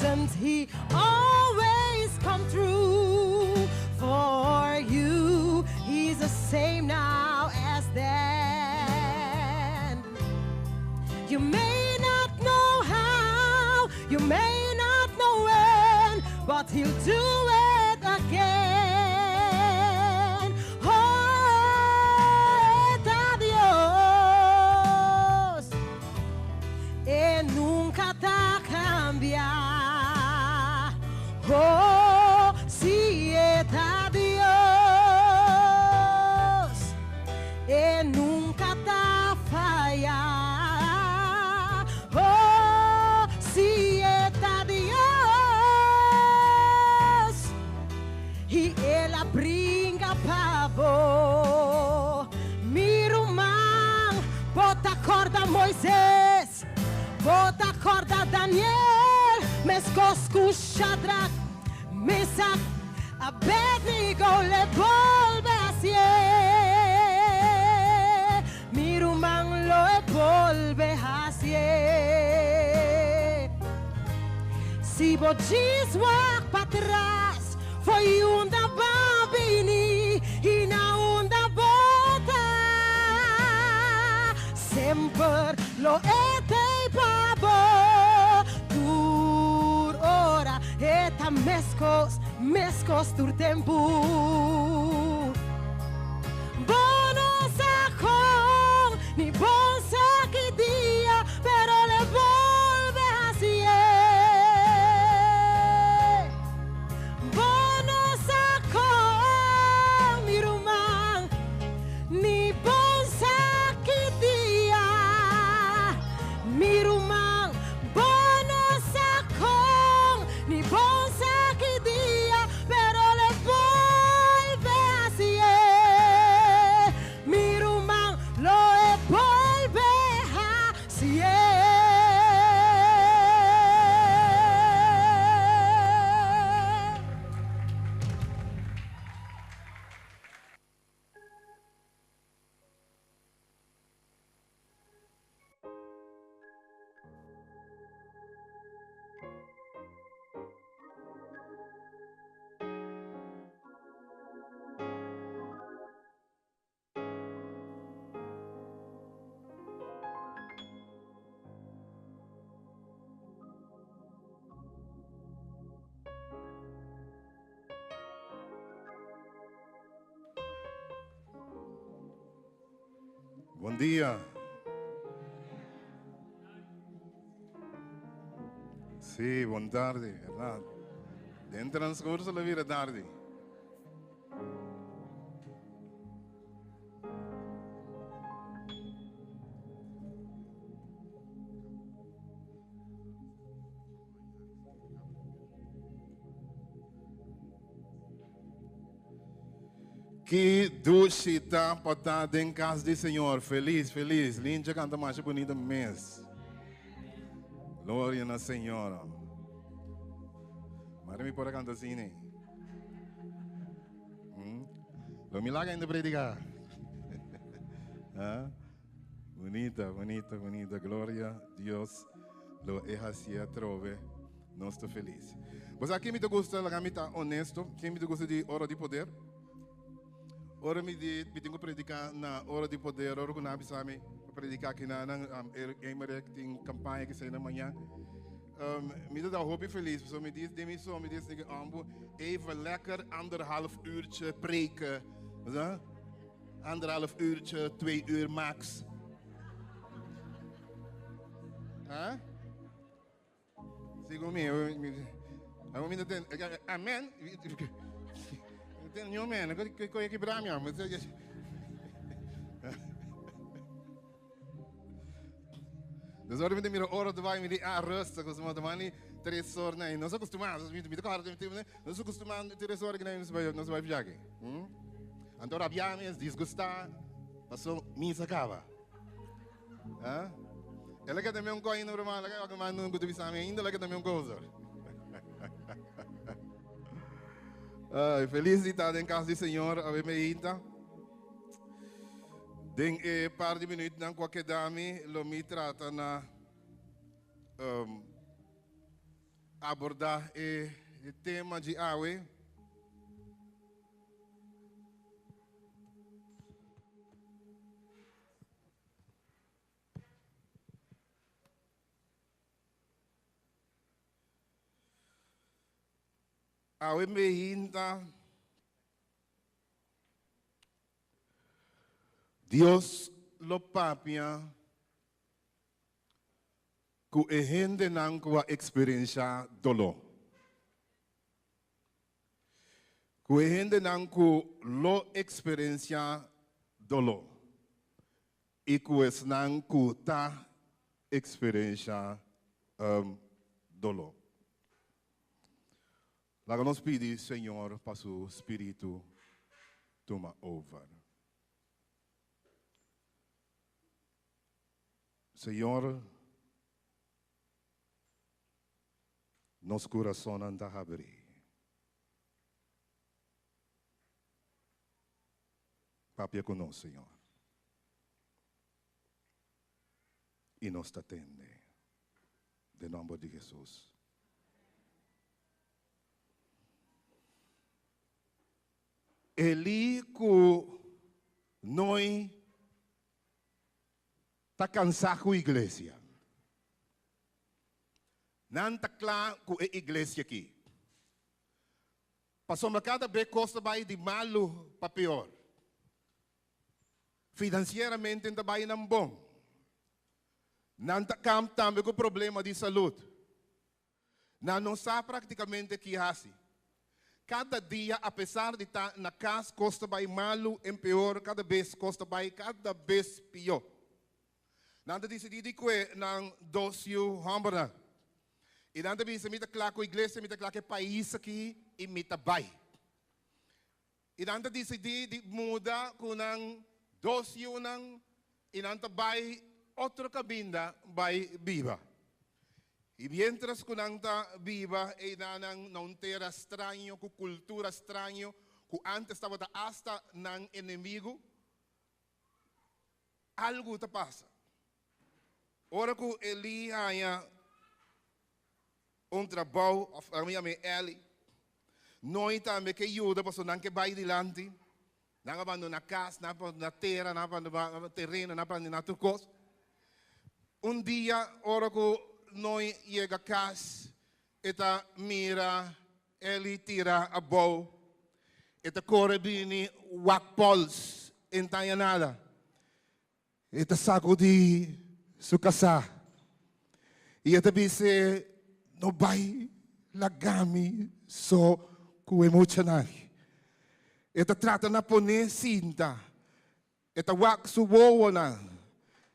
Doesn't he always come through for you? He's the same now as then. You may not know how, you may not know when, but he'll do it again. Oh, ta Dios, e nunca ta cambia. Oh, si e ta Dios, e nunca ta faya. Oh, si e ta Dios, i el a bringa pa bo. Mi ruman, bo ta corda Moises, bo ta corda Daniel, mescos cu Shadrach, Mesach, Abednego, l'e bolbe hacié. Mi ruman lo e bolbe hacié. Si bo djis wak patras, fo'i unda b'a bini i na unda bo ta, semper lo e t'ei pa bo. Tur ora e ta meskos, meskos tur tempu. Bo no sa kon, ni bon sa ki dia, pero l'e bolbe hasié. Bo no sa kon, mi ruman, ni bon sa ki dia, mi ruman. Bo no sa kon, ni bon sa ki dia, pero l'e bolbe hasié. Mi ruman, lo e bolbe hasié. Bon dia. Sí, bon tarde, verdad. Den transcurso la vida tarde. Ki dushi ta pa ta den kas di Señor. Felis, felis. Lincha kanta masha bunita mes. Gloria na Señor. Mare mi por a kanta así, ne? Hmm? Lo mi laga ainda predicar. ah? Bunita, bunita, bunita. Gloria Dios. Lo e hacia trove. Nos ta felis. Bo sa ken mi ta gusta? Laga mi ta honesto. Ken mi ta gusta di Ora di Poder? Ora mi di mi tin ku prediká na Ora di Poder, ora ku nan a bisa mi pa prediká kinanan, Emmerich tin kampaña ke esei na mañan. Mi ta da hopi felis pasobra mi di den mi so, mi di esei ambu even lekker anderhalf uurtje preken. Bo sa? Anderhalf uurtje, twee uur max. Ha? Sigo mi, mi mi ten, amen. Ten nyo men, ko ko ki bra mi am. Dus ora mi te mira ora te vai mi di ah rustig, dus mo mani tres horas na, nos acostumado, mi mi te kora nos acostumado tres horas que nos vai nos vai viaje. Hm? Anto rabiami es disgusta, paso misa acaba. Ah? Ela quer também um coin no irmão, ela quer mais não kutu bisami ainda, ela quer também um coisa. Ai, feliz de estar em casa do Senhor, a ver me inta. Den e par de minutos nan qualquer dami lo mi trata na um, abordá e tema di awe. Awe meinta Dios lo papia ku e hendenan ku a eksperenshá doló. Ku e hendenan ku lo eksperensiá doló i ku esnan ku ta eksperenshá doló. Laga nos pidi Señor pa su Spiritu tuma over. Señor, nos kurasonnan ta habrí. Papia ku nos, Señor. I nos ta tende. Den nòmber di Hesus. Elí ku Noi ta kansá ku iglesia. Nan ta kla ku e iglesia aki. Pasobra kada be kos ta bai di malu pa peor. Finansieramente ta bai nan bon. Nan ta kamp tambe ku problema di salud. Nan no sa praktikamente ki hasi. Kada dia apesar di ta na kas kos ta bai malu en peor kada bes kos ta bai kada bes pió. Nan ta disidí di kue nan dos yu hòmbernan i nan ta bisa mi ta kla ku iglesia mi ta kla ku e pais aki i mi ta bai. I nan ta disidí di muda ku nan dos yunan i nan ta bai otro kaminda bai biba. I miéntras ku nan ta biba einan na un tera straño ku kultura straño ku ántes tabata asta nan enemigu, algu ta pasa. Ora ku Elí haña un trabou, òf ami yam'é Eli, Noi tambe ke yuda pasobra nan ke bai dilanti. Nan a bandoná kas, nan a bandoná tera, nan a bandoná tereno, nan a bandoná tur kos. Un dia ora ku Noi yega kas, e ta mira Eli tira abou. E ta kore bini wak pòls, e no ta haña nada. E ta sakudí su kasá i e ta bis'é, No bai laga mi so ku e muchanan. E ta trata na pon'é sinta. E ta wak su wowonan.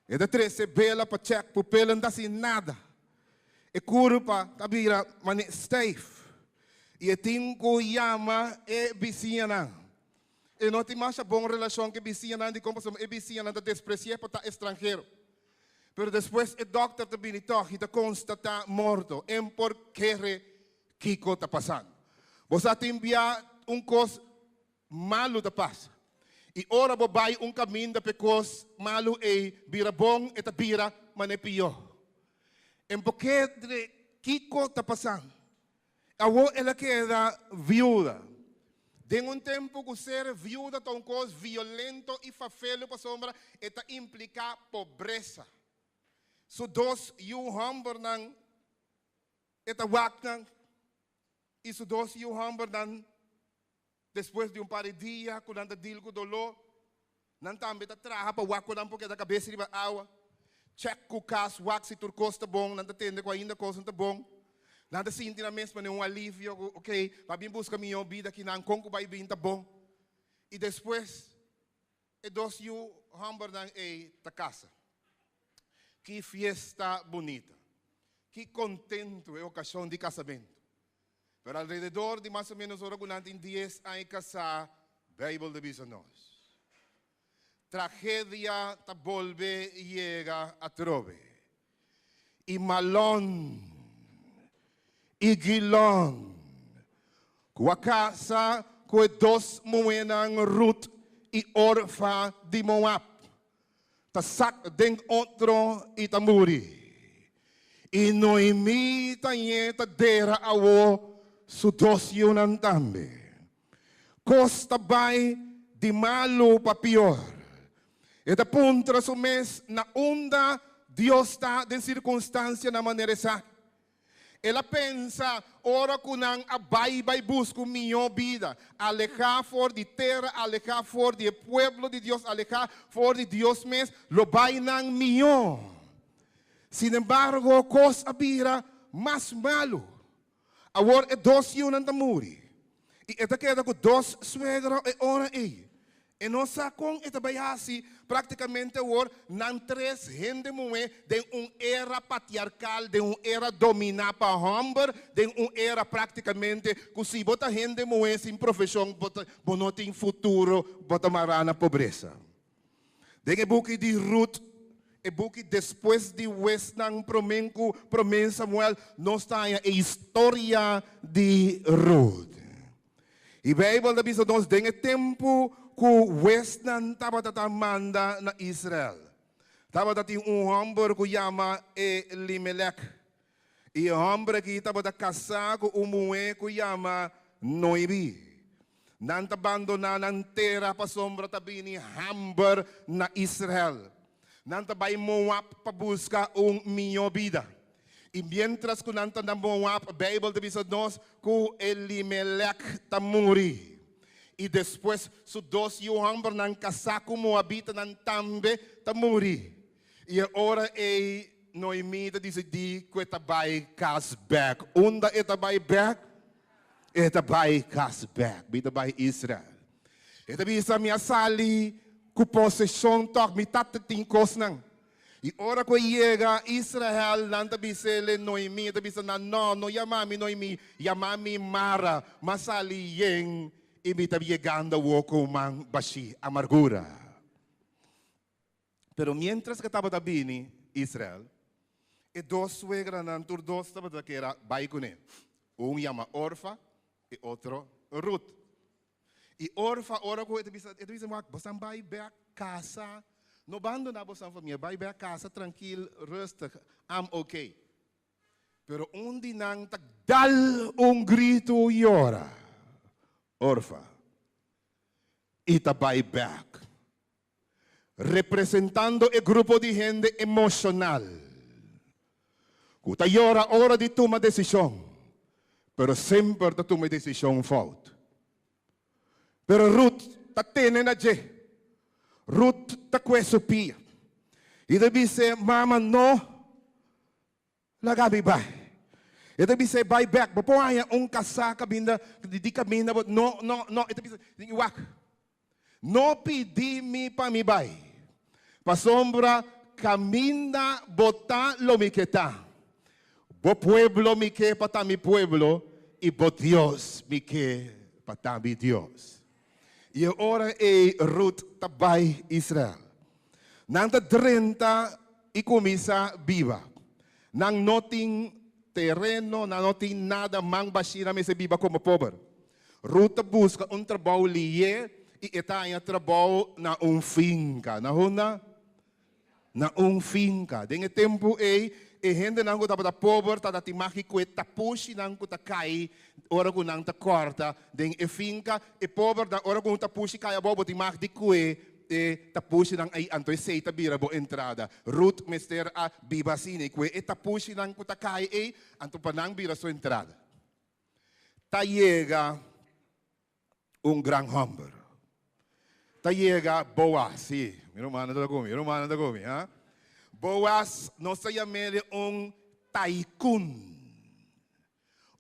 E ta trese bela pa chèk pupel, no ta hasi nada. E kurpa ta bira manera stijf i e tin ku yama e bisiñanan. E no tin masha bon relashon ku e bisiñanan dikon pasobra e bisiñanan ta despresi'é pa ta estranhero. Pero despues e dòkter ta bini tòg i ta konstatá morto. En por kere kiko ta pasando. Bo sa tin bia un kos malu ta pasa. I ora bo bai un kaminda pa e kos malu ei bira bon e ta bira manera pió. En por kere kiko ta pasando. Awor el a keda viuda. Den un tempu ku ser viuda ta un kos violento i fafelu pasobra e ta impliká pobresa. Su dos yu hòmbernan e ta wak nan i su dos yu hòmbernan despues di un par di dia ku nan ta dil ku doló, nan tambe ta traha pa wak ku nan por keda kabes riba awa. Chèk ku kas, wak si tur kos ta bon, nan ta tende ku ainda kosnan ta bon. Nan ta sinti nan mes manera un alivio ku ok, pa bin buska mihó bida akinan, kon ku bai bin ta bon. I despues e dos yu hòmbernan ei ta kasa. Ki fiesta bunita! Ki kontentu e okashon di kasamentu! Pero alrededor di mas o menos ora ku nan tin dies aña kasá, Beibel ta bisa nos, Tragedia ta bolbe yega atrobe, i Malon i Gilon, ku a kasa ku e dos muhénan Rut i Orfa di Moab, ta sak den otro i ta muri. I Noemí ta ñe ta dera awo su dos yunan tambe. Kos ta bai di malu pa pior. E ta puntra su mes na unda Dios ta den sirkunstansianan manera esaki. El a pensa ora ku nan a bai bai buska un mihó bida, alehá for di tera, alehá for di e pueblo di Dios, alehá for di Dios mes, lo bai nan mihó. Sinembargo, kos a bira mas malu. Awor e dos yunan ta muri, i e ta keda ku dos suegro e ora ei. E no sa kon e ta bai hasi. Práktikamente awor nan tres hende muhé den un era patriarkal, den un era dominá pa hòmber, den un era práktikamente ku si bo ta hende muhé sin profeshon bo ta bo no tin futuro, bo ta mará na pobresa. Den e buki di Rut, e buki despues di Huesnan promé ku Promé Samuel, nos ta haña e historia di Rut. E Bijbel ta bisa nos den e tempu ku huesnan tabata ta manda na Israel, tabata tin un hòmber ku yama Elimelek. I e hòmber aki tabata kasá ku un muhé ku yama Noemí. Nan ta bandoná nan tera pasobra ta bini hamber na Israel. Nan ta bai Moab pa buska un mihó bida. I miéntras ku nan ta na Moab, Beibel ta bisa nos ku Elimelek ta muri. I despues su dos yu hòmbernan kasá ku moabitanan tambe ta muri. I e ora ei Noemí ta disidí ku e ta bai kas bèk. Unda e ta bai bèk? E ta bai kas bèk. Mi ta bai Israel. E ta bisa, Mi a sali ku poseshon tòg, mi tata tin kosnan. I ora ku e yega Israel, nan ta bis'el, Noemí, e ta bisa nan, No, no yama mi Noemí, yama mi Mara, m'a sali yen i mi ta yegando awor ku man bashí, amargura. Pero miéntras ku e tabata bini Israel, e dos suegranan tur dos tabata kera bai kuné, un yama Orfa i otro Rut. I Orfa ora ku e ta bisa, e ta bisa wak, bosan bai bek kasa, no bandoná bosan famia, bai bek kasa trankil, rustig, I'm okay. Pero un di nan ta dal un gritu yora, Orfa, i ta bai bek, representando e grupo di hende emoshonal ku ta yora ora di tuma desishon, pero semper ta tuma e desishon fout. Pero Rut ta tene na dje. Rut ta kue su pia i ta bis'é, Mama, no Laga mi bai. E ta bisa e bai bek. Bo por haña un kasá kaminda di kaminda bo no no no e ta bisa wak no pidi mi pa mi bai pasobra kaminda bo ta lo mi ke ta. Bo pueblo mi ke pa ta mi pueblo i bo Dios mi ke pa ta mi Dios. I e ora ei Rut ta bai Israel. Nan ta drenta i kuminsá biba. Nan no tin tereno, nan no tin nada, man bashí, nan mester biba komo pober. Rut ta buska un trabou lié i e ta haña trabou na un finka. Na unda? Na un finka. Den e tempu ei, e hendenan ku tabata pober tabata tin magi ku e tapushinan ku ta kai ora ku nan ta kòrta den e finka. E pobernan, ora ku un tapushi kai abou, bo tin mag di kue e tapushinan ei, anto esei ta bira bo entrada. Rut mester a biba asina, i kue e tapushinan ku ta kai ei, anto pa nan bira su entrada. Ta yega un gran hòmber. Ta yega Boaz, sí, mi rumannan ta ku mi, mi rumannan ta ku mi, ha? Boaz, nos ta yam'é un taikun.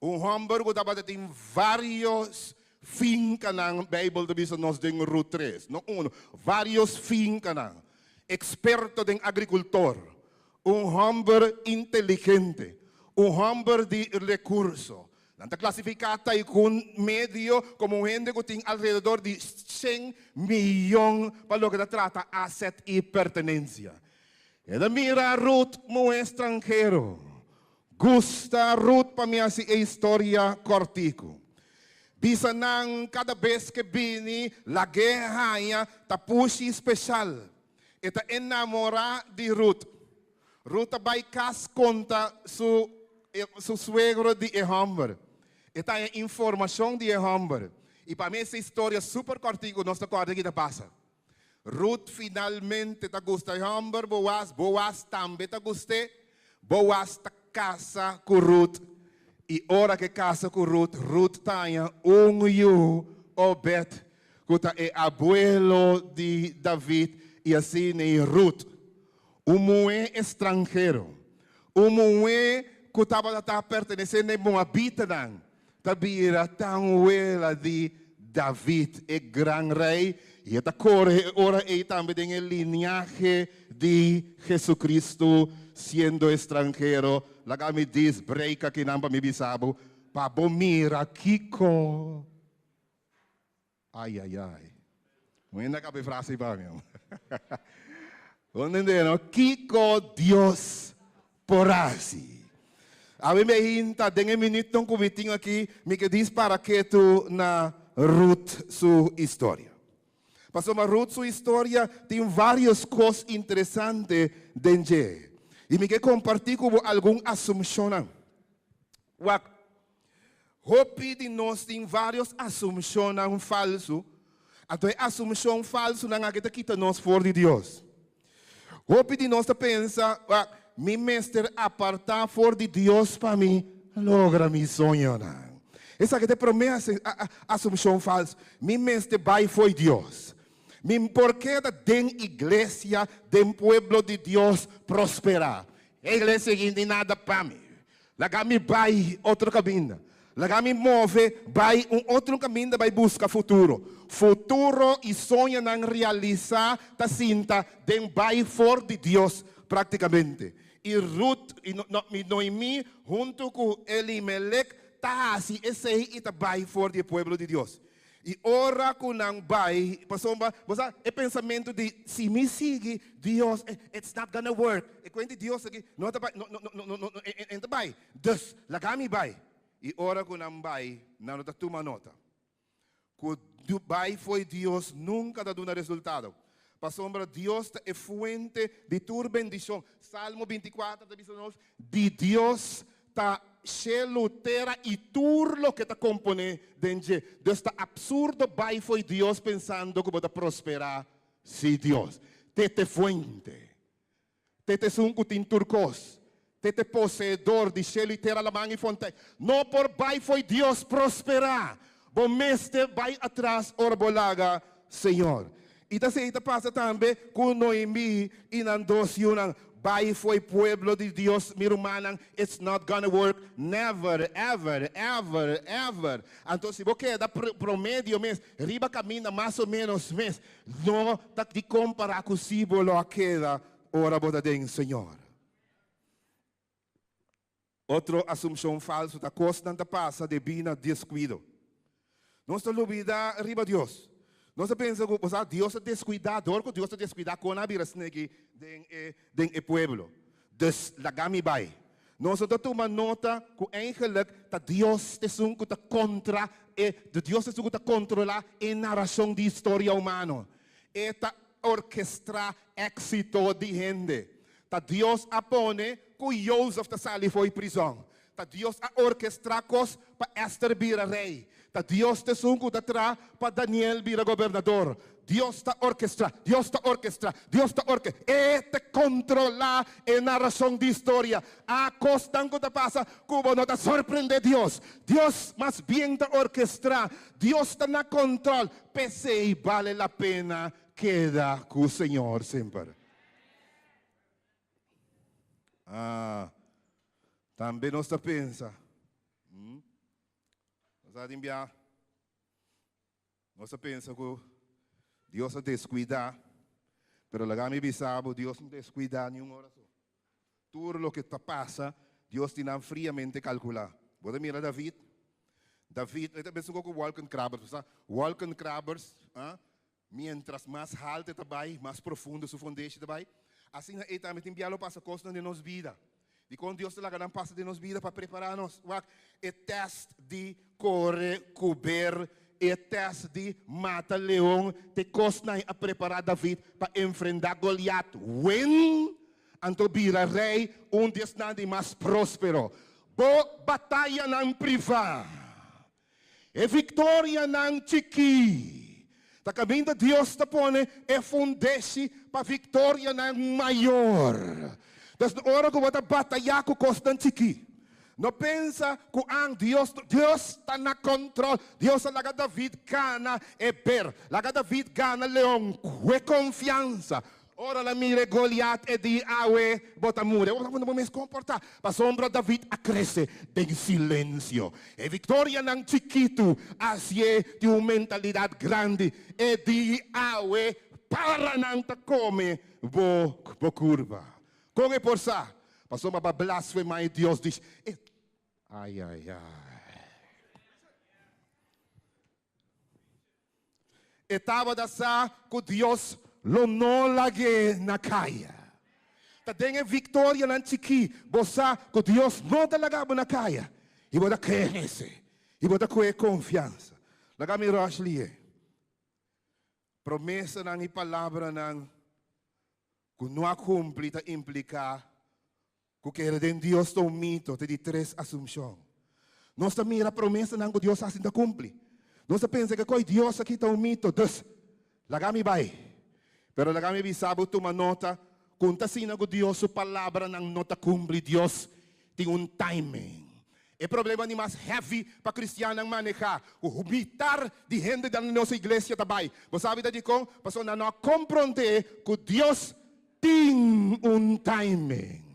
Un hòmber ku tabata tin vários finkanan, Beibel ta bisa nos den Rut tres, no unu, vários finkanan. Eksperto den agrikultor, un hòmber inteligente, un hòmber di rekurso. Nan ta klasifiká taikun medio komo un hende ku tin alrededor di shen miyon pa loke ta trata aset i pertenensia. E ta mira Rut muhé stranhero. Gusta Rut pa mi hasi e historia kòrtiku. Bisa nan kada bes ke bini lag'é haña tapushi speshal. E ta enamorá di Rut. Ruth a bai kas konta su su suegro di e hòmber. E ta haña informashon di e hòmber. I pa mi esta historia super kòrtiku, nos ta kòrda ki ta pasa. Ruth finalmente ta gusta e hòmber Boaz, Boaz tambe ta gust'é. Boaz ta kasa ku Ruth i ora ku e kasa ku Ruth, Ruth ta haña un yu, Obed, ku ta e abuelo di David i asina ei Ruth, un muhé estranhero, un muhé ku tabata ta pertenesé na e moabitanan, ta bira tanwela di David, e gran rei, i e ta kore e ora ei tambe den e liniahe di Jesucristo, siendo estranhero. Laga mi dis break akinan pa mi bisa bo, pa bo mira kiko. Ai ai ai. Un hende a kaba e frase ei pa mi. Bo entende no? Kiko Dios por hasi? Awe mi a hinta den e minütnan ku mi tin aki, mi ke dis para ketu na Ruth su historia. Pasobra Ruth su historia tin vários kos interesante den dje. I mi ke kompartí ku bo algun asumshonnan. Wak, Hopi di nos tin vários asumshonnan falsu, anto e asumshon falsunan aki ta kita nos for di Dios. Hopi di nos ta pensa, Mi mester apartá for di Dios pa mi logra mi soñonan. Esaki ta e promé asumshon falsu. Mi mester bai fo'i Dios. Mi por keda den iglesia, den pueblo di Dios prosperá. E iglesia aki no tin nada pa mi. Laga mi bai otro kaminda. Laga mi move bai un otro kaminda bai buska futuro. Futuro i soñonan realisá ta sinta den bai for di Dios práktikamente. I Ruth i Noemí huntu ku Elimelek ta hasi esei i ta bai for di e pueblo di Dios. I ora ku nan bai, pasobra bo sa e pensamentu di si mi sigui Dios, it's not gonna work. E kuenta di Dios aki no ta bai, no, no, no, no, no, e no ta bai. Dus, laga mi bai. I ora ku nan bai, nan no ta tuma nota ku bai fo'i Dios nunka ta duna resultado. Pasobra Dios ta e fuente di tur bendishon. Salmo 24 ta bisa nos, Di Dios ta shelu, tera i tur loke ta komponé den dje. Dus ta absurdo bai fo'i Dios pensando ku bo ta prosperá si Dios. Te t'e fuente. Te t'esun ku tin tur kos. Te t'e poseedor di shelu i tera, laman i fontein. No por bai fo'i Dios prosperá. Bo mester bai atras ora bo laga Señor. I ta esei ta pasa tambe ku Noemí i nan dos yunan. Bai fo'i pueblo di Dios, mi rumannan, it's not gonna work, never, ever, ever, ever. Anto si bo keda promedio mes, riba kaminda mas o menos mes, no ta di kompará ku si bo lo a keda ora bo ta den Señor. Otro asumshon falsu ta kosnan ta pasa debí na deskuido. Nos ta lubidá riba Dios. Nos ta pensa ku, bo sa, Dios ta deskuidá, dor ku Dios ta deskuidá kon a bira sneki den e den e pueblo. Dus laga mi bai. Nos no ta tuma nota ku eigenlik ta Dios ta esun ku ta kontra e Dios ta esun ku ta kontrolá e narashon di historia humano. E ta orkestrá éksito di hende. Ta Dios a pone ku Jozef ta sali fo'i prizòn. Ta Dios a orkestrá kos pa Ester bira rei. Ta Dios ta esun ku ta traha pa Daniel bira gobernador. Dios ta orkestrá, Dios ta orkestrá, Dios ta orke. E ta kontrolá e narashon di historia. A kosnan ku ta pasa ku bo no ta sorprendé Dios. Dios mas bien ta orkestrá. Dios ta na kontrol. P'esei bale la pena keda ku Señor semper. Ah, tambe nos ta pensa. Hmm? Nos a enviar. Nos ta pensa ku Dios a deskuidá, pero laga mi bisa bo, Dios no deskuidá ni un ora so. Tur loke ta pasa, Dios tin nan friamente kalkulá. Bo ta mira David? David, e ta pensa un koko wolkenkrabbers, bo sa? Wolkenkrabbers, ah, Mientras mas haltu e ta bai, mas profundo su fondeshi ta bai. Asina ei tambe tin bia lo pasa kosnan den nos bida. Dikon Dios ta laga nan pasa den nos bida? Pa prepará nos. Wak, e tèst di kore ku ber, e tèst di mata leon, ta e kosnan ei a prepará David pa enfrentá Goliat. Wen? Anto bira rei, un di esnan di mas próspero. Bo batayanan privá, e viktorianan chikí, ta kaminda Dios ta pone e fundeshi pa viktorianan mayor. Dus ora ku bo ta batayá ku kosnan chikí, no pensa ku an Dios, Dios ta na kòntròl. Dios a laga David gana e ber, laga David gana leon ku e konfiansa. Ora el a mira e Goliat, e di, Awe bo ta muri. Bo ta bo mes komportá. Pasobra David a krese den silensio. E viktorianan chikitu a hasié tin un mentalidat grandi. E di, Awe paranan ta kome bo bo kurpa. Kon e por sa? Pasobra bo a blasfemá e Dios di. Ai, ai, ai. E tabata sa ku Dios lo no lag'é na kaya. Ta den e viktorianan chikí bo sa ku Dios no ta laga bo na kaya i bo ta krese i bo ta kohe konfiansa. Laga mi rush li'é. Promesanan i palabranan ku no a kumpli ta impliká Ku kere den Dios ta un mito, ta di tres asumshon. Nos ta mira promesanan ku Dios hasi ta kumpli. Nos ta pensa ku koi Dios aki ta un mito, dus laga mi bai. Pero laga mi bisa bo tuma nota ku un ta asina ku Dios su palabranan no ta kumpli. Dios tin un timing. E problema di mas heavy pa kristiannan maneha, ku mitar di hende den nos iglesia ta bai. Bo sabi ta dikon? Pasobra nan no a kompronde ku Dios Tin un timing.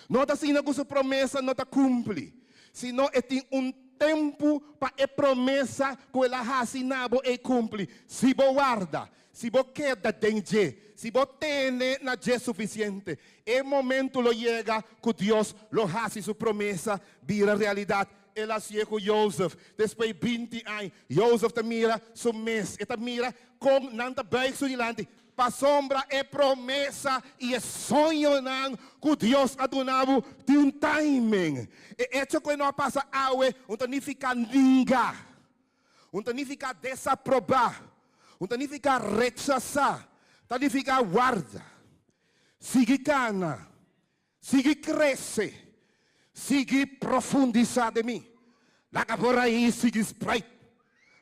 No ta asina ku su promesa no ta kumpli, sino e tin un tempu pa e promesa ku el a hasi na bo ei kumpli. Si bo warda, si bo keda den dje, si bo tene na dje sufisiente, e momentu lo yega ku Dios lo hasi su promesa bira realidat. El a hasié ku Jozef. Despues 20 aña, Jozef ta mira su mes, e ta mira kon nan ta buig su dilanti. Pasobra e promesa i e soñonan ku Dios a duna bo tin un timing. E echo ku e no a pasa awe un ta nifiká ninga, un ta nifiká desaprobá, un ta nifiká rechasá, ta nifiká warda, sigui kana, sigui krese, sigui profundisá den mi. Laga bo rais sigui spreit.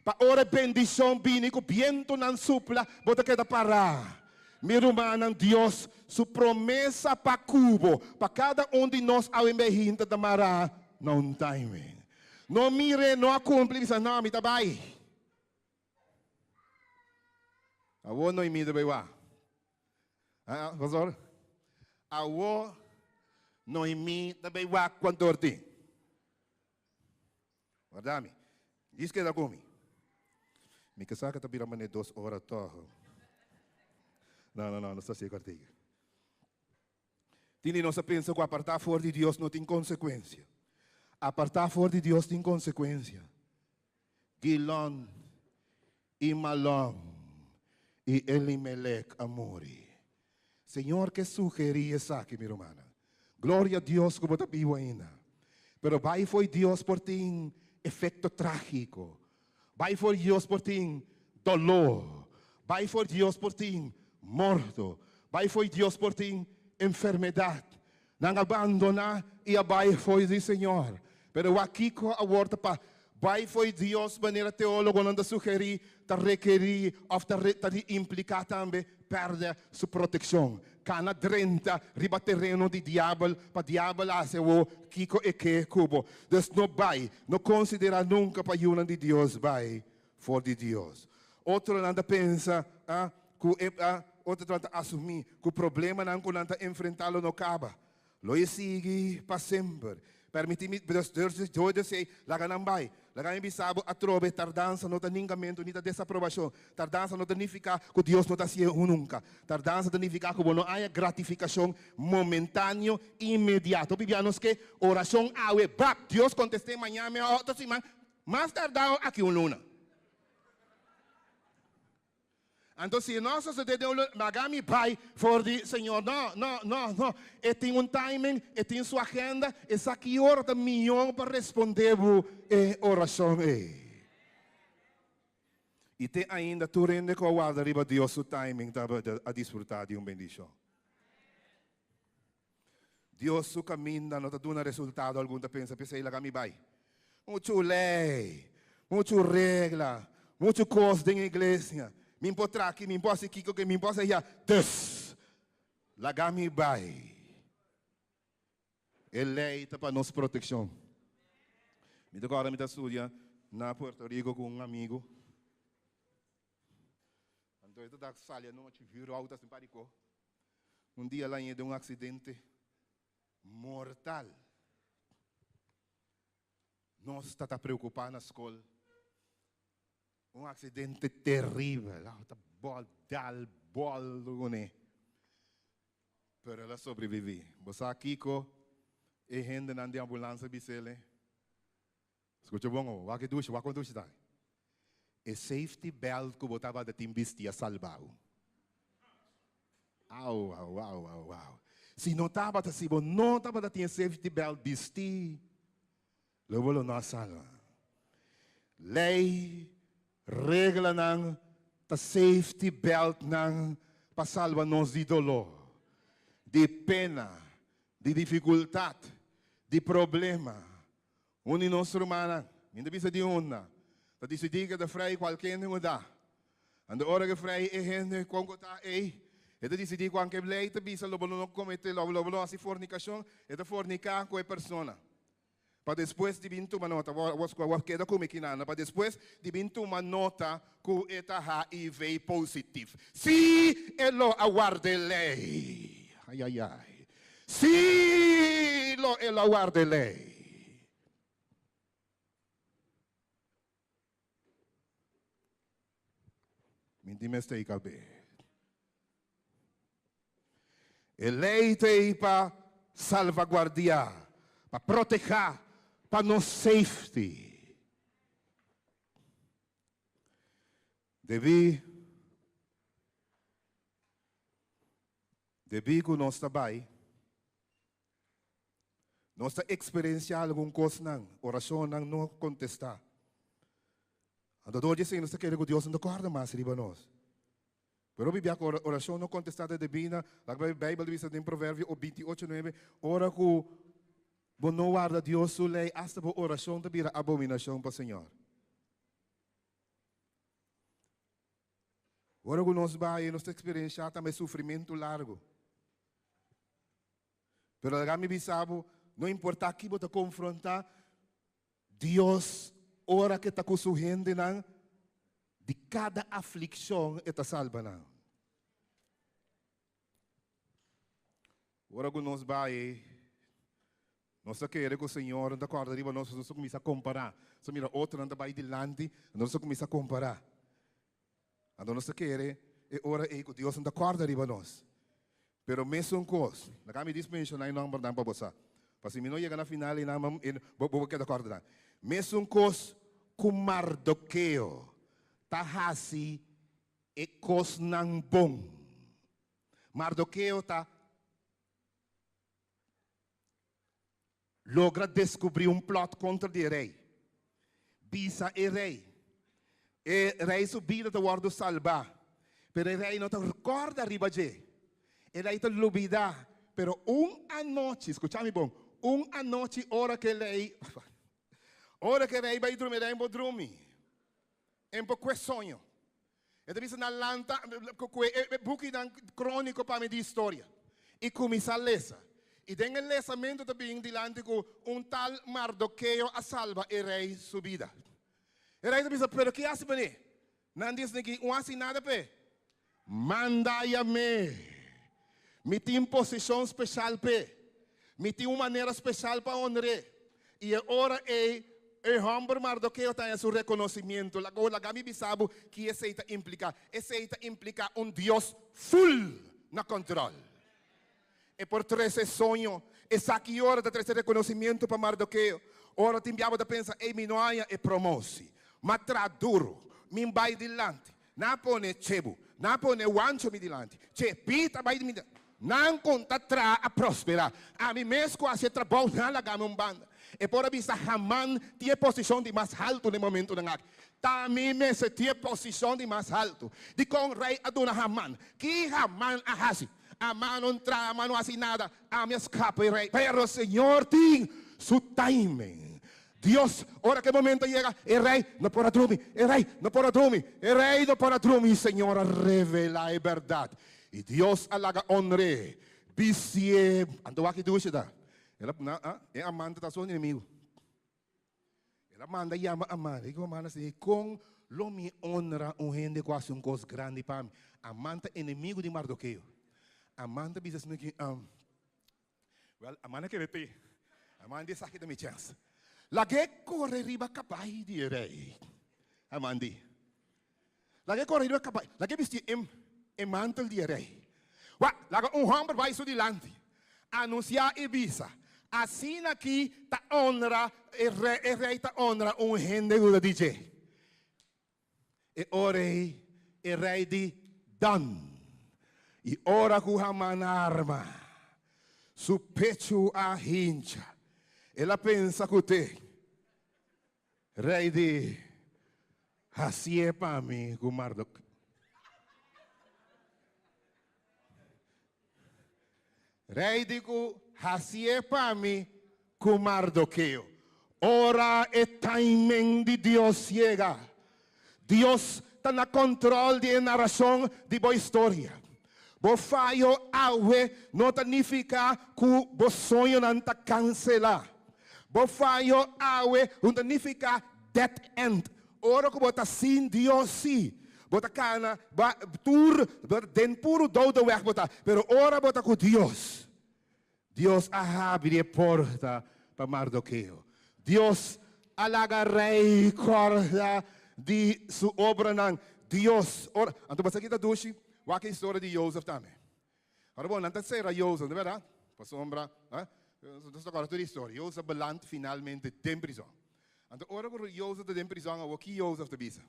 Pa ora e bendishon bini ku bientunan supla, bo ta keda pará. Mi rumannan, Dios su promesa pa ku bo, pa kada un di nos awe mei hinta ta mará na un timing. No mir'é, no a kumpli, bisa, No, mi ta bai. Awor no imita bai wak. Ah, pastor? Awor no imita bai wak kuantu or tin. Warda mi. Djis keda ku mi. Mi ke sa ke ta bira manera dos ora tòg. No, no, no, nos ta hasi e kòrtiku. Tin di nos a pensa ku apartá for di Dios no tin konsekuensia. Apartá for di Dios tin konsekuensia. Gilon i Malon i Elimelek a muri. Señor ke sugerí esaki, mi rumannan. Gloria a Dios ku bo ta bibu ainda. Pero bai fo'i Dios por tin efekto trágiko. Bai fo'i Dios por tin doló. Bai fo'i Dios por tin morto. Bai fo'i Dios por tin enfermedat. Nan a bandoná i a bai fo'i di Señor. Pero wak kiko awor ta pa bai fo'i Dios manera teólogonan ta sugerí, ta rekerí òf ta ta impliká tambe pèrdè su protekshon. Kana drenta riba tereno di diabel pa diabel hasi awor kiko e ke ku bo. Dus no bai, no konsiderá nunka pa yunan di Dios bai for di Dios. Otronan ta pensa ku e otronan ta asumí ku problemanan ku nan ta enfrentá lo no kaba. Lo e sigui pa semper. Permití mi, dus dor di esei, laga nan bai. Laga mi bisa bo atrobe, tardansa no ta ningamentu ni ta desaprobashon. Tardansa no ta nifiká ku Dios no ta hasié nunka. Tardansa ta nifiká ku bo no haña gratifikashon momentáneo, inmediato. Hopi bia nos ke orashon awe, bap, Dios kontest'é mañana, otro siman, mas tardao aki un luna. Anto si no a sosode den un luna, laga mi bai for di Señor. No, no, no, no. E tin un timing, e tin su agenda, e sa ki ora ta mihó pa responde bo e orashon ei. I te ainda tur hende ku a warda riba Dios su timing ta a disfrutá di un bendishon. Dios su kaminda no ta duna resultado, algun ta pensa, p'esei laga mi bai. Muchu lei, muchu regla, muchu kos den iglesia. Mi por tra aki, mi por hasi kiko ke mi por hasi allá. Dus, laga mi bai. E lei ta pa nos protekshon. Mi ta kòrda mi ta studia na Puerto Rico ku un amigu. Anto e ta dak sali anochi, vür outo asin pa di ko. Un dia el a yega den un aksidente mortal. Nos ta ta preokupá na skol. Un aksidente teribel. Auto ta bòl, dal, bòl kuné. Pero el a sobreviví. Bo sa kiko e hendenan di ambulansa a bis'el? Skucha bon awor, wak e dushi, wak kon dushi ta. E safety belt ku bo tabata tin bisti a salba bo. Au, au, au, au, au. Si no tabata, si bo no tabata tin e safety belt bisti, lo bo lo no a salba. Lei, reglanan ta safety beltnan pa salba nos di doló, di pena, di difikultat, di problema. Un di nos rumannan, mi ta bisa di unda, ta disidí ku e ta frei kualke hende ku ta. Anto ora ku e frei e hende kon ku ta ei, e ta disidí ku anke lei ta bisa lo bo no kometé, lo bo no hasi fornikashon, e ta forniká ku e persona. Pa despues di bin tuma nota, awor keda ku mi kinana, pa despues di bin tuma nota ku e ta HIV positif. Sí, e lo a warda e lei. Ai, ai, ai. Sí, lo e lo a warda e lei. Mi tin mester ei kab'é. E lei ta ei pa salvaguardiá, pa protehá, pa nos safety. Debí debí ku nos ta bai, nos ta eksperensiá algun kosnan, orashonnan no kontestá. Anto dor di esei nos ta kere ku Dios no ta kòrda mas riba nos. Pero Biblia ku orashon no kontestá ta debí na, laga Beibel ta bisa den Proverbio 28, 9, ora ku bo no warda Dios su lei, asta bo orashon ta bira abominashon pa Señor. Ora ku nos bai, nos ta eksperenshá tambe sufrimentu largu. Pero laga mi bisa bo, no importá ki bo ta konfrontá, Dios ora ku e ta ku su hendenan, di kada aflikshon e ta salba nan. Ora ku nos bai, nos ta kere ku Señor no ta kòrda riba nos, nos ta kuminsá kompará. Nos ta mira otronan ta bai dilanti, nos ta kuminsá kompará. Anto nos ta kere e ora ei ku Dios no ta kòrda riba nos. Pero mesun kos, laga mi dis menshoná e nòmbernan pa bo sa, pa si mi no yega na final einan bo bo keda kòrda nan. Mesun kos ku Mardokeo ta hasi e kosnan bon. Mardokeo ta logra deskubrí un plòt kontra di e rei. Bisa e rei. E rei su bida ta wòrdu salbá, pero e rei no ta rekòrda riba dje. E rei ta lubidá. Pero un anochi, skucha mi bon, un anochi ora ku e rei, ora ku e rei bai drumi, e rei no por drumi. E no por kue soño. E ta bisa nan lanta ku e bukinan króniko pa mi di historia i kuminsá lesa. I den e lesamentu ta bin dilanti ku un tal Mardokeo a salba e rei su bida. E rei ta bisa, Pero ki hasi pa mi? Nan di esaki, Un hasi nada p'e. Manda yam'é. Mi tin posishon speshal p'e. Mi tin un manera speshal pa honr'é. I e ora ei, e hòmber Mardokeo ta haña su rekonosimiento. Laga laga mi bisa bo ki esei ta impliká. Esei ta impliká un Dios ful na kòntròl. E por trese soño. Esaki ora ta trese rekonosimiento pa Mardokeo. Ora tin bia bo ta pensa, Ei, mi no haña e promosi. M'a traha duru. Mi bai dilanti. Nan a pone Chebu, nan a pone Wancho mi dilanti. Che, Pita bai di mi dilanti. Nan kon ta traha a prosperá. Ami mes ku hasi e trabou, nan a laga mi un banda. E por a bisa Haman tin e posishon di mas haltu na e momentunan aki. Ta mi mester tin e posishon di mas haltu. Dikon rei a duna Haman? Ki Haman a hasi? Aman no entra, aman no hasi nada. Ami a skapa e rei. Pero Señor tin su timing. Dios, ora ku e momento yega, e rei no por a drumi, e rei no por a drumi, e rei no por a drumi. Señor a revelá e bèrdat. I Dios a laga onr'é, bisié. Anto wak ki dushi ta. El a, e amante ta su enemigu. El a manda yama Aman. E ku Aman a siña, Kon lo mi onra un hende ku hasi un kos grandi pa mi? Aman ta enemigu di Mardokeo. Aman ta bisa asina ki, Wèl, Aman a kere te. Aman di, Esaki ta mi chèns. Lag'é kore riba kabai di e rei. Aman di, Lag'é kore riba kabai. Lag'é bisti e mantel di e rei. Wak, laga un hòmber bai su dilanti, anunsiá i bisa, Asina ki ta onra e rei, e rei ta onra un hende ku ta di dje. E ora ei e rei di Dan. I ora ku Haman a arma, su pechu a hincha. El a pensa ku te rei di hasié pa mi ku Mardok. Rei di ku hasié pa mi ku Mardokeo. Ora e timing di Dios yega, Dios ta na control di e narashon di bo historia. Bo fayo awe no ta nifica ku bo soñonan ta cancela. Bo fayo awe no ta nifica dead end. Ora ku bo ta sin Dios si, bo ta kana ba tur den puru dode weg bo ta, pero ora bo ta ku Dios, Dios a habri e porta pa Mardokeo. Dios a laga rei kòrda di su obranan. Dios, ora, anto bo sa ki ta dushi? Wak e historia di Jozef tambe. Ora bo, nan ta sera Jozef, no bèrdat? Pasobra, nos ta kòrda tur e historia. Jozef a beland finalmente den prizòn. Anto ora ku Jozef ta den prizòn awor, ki Jozef ta bisa?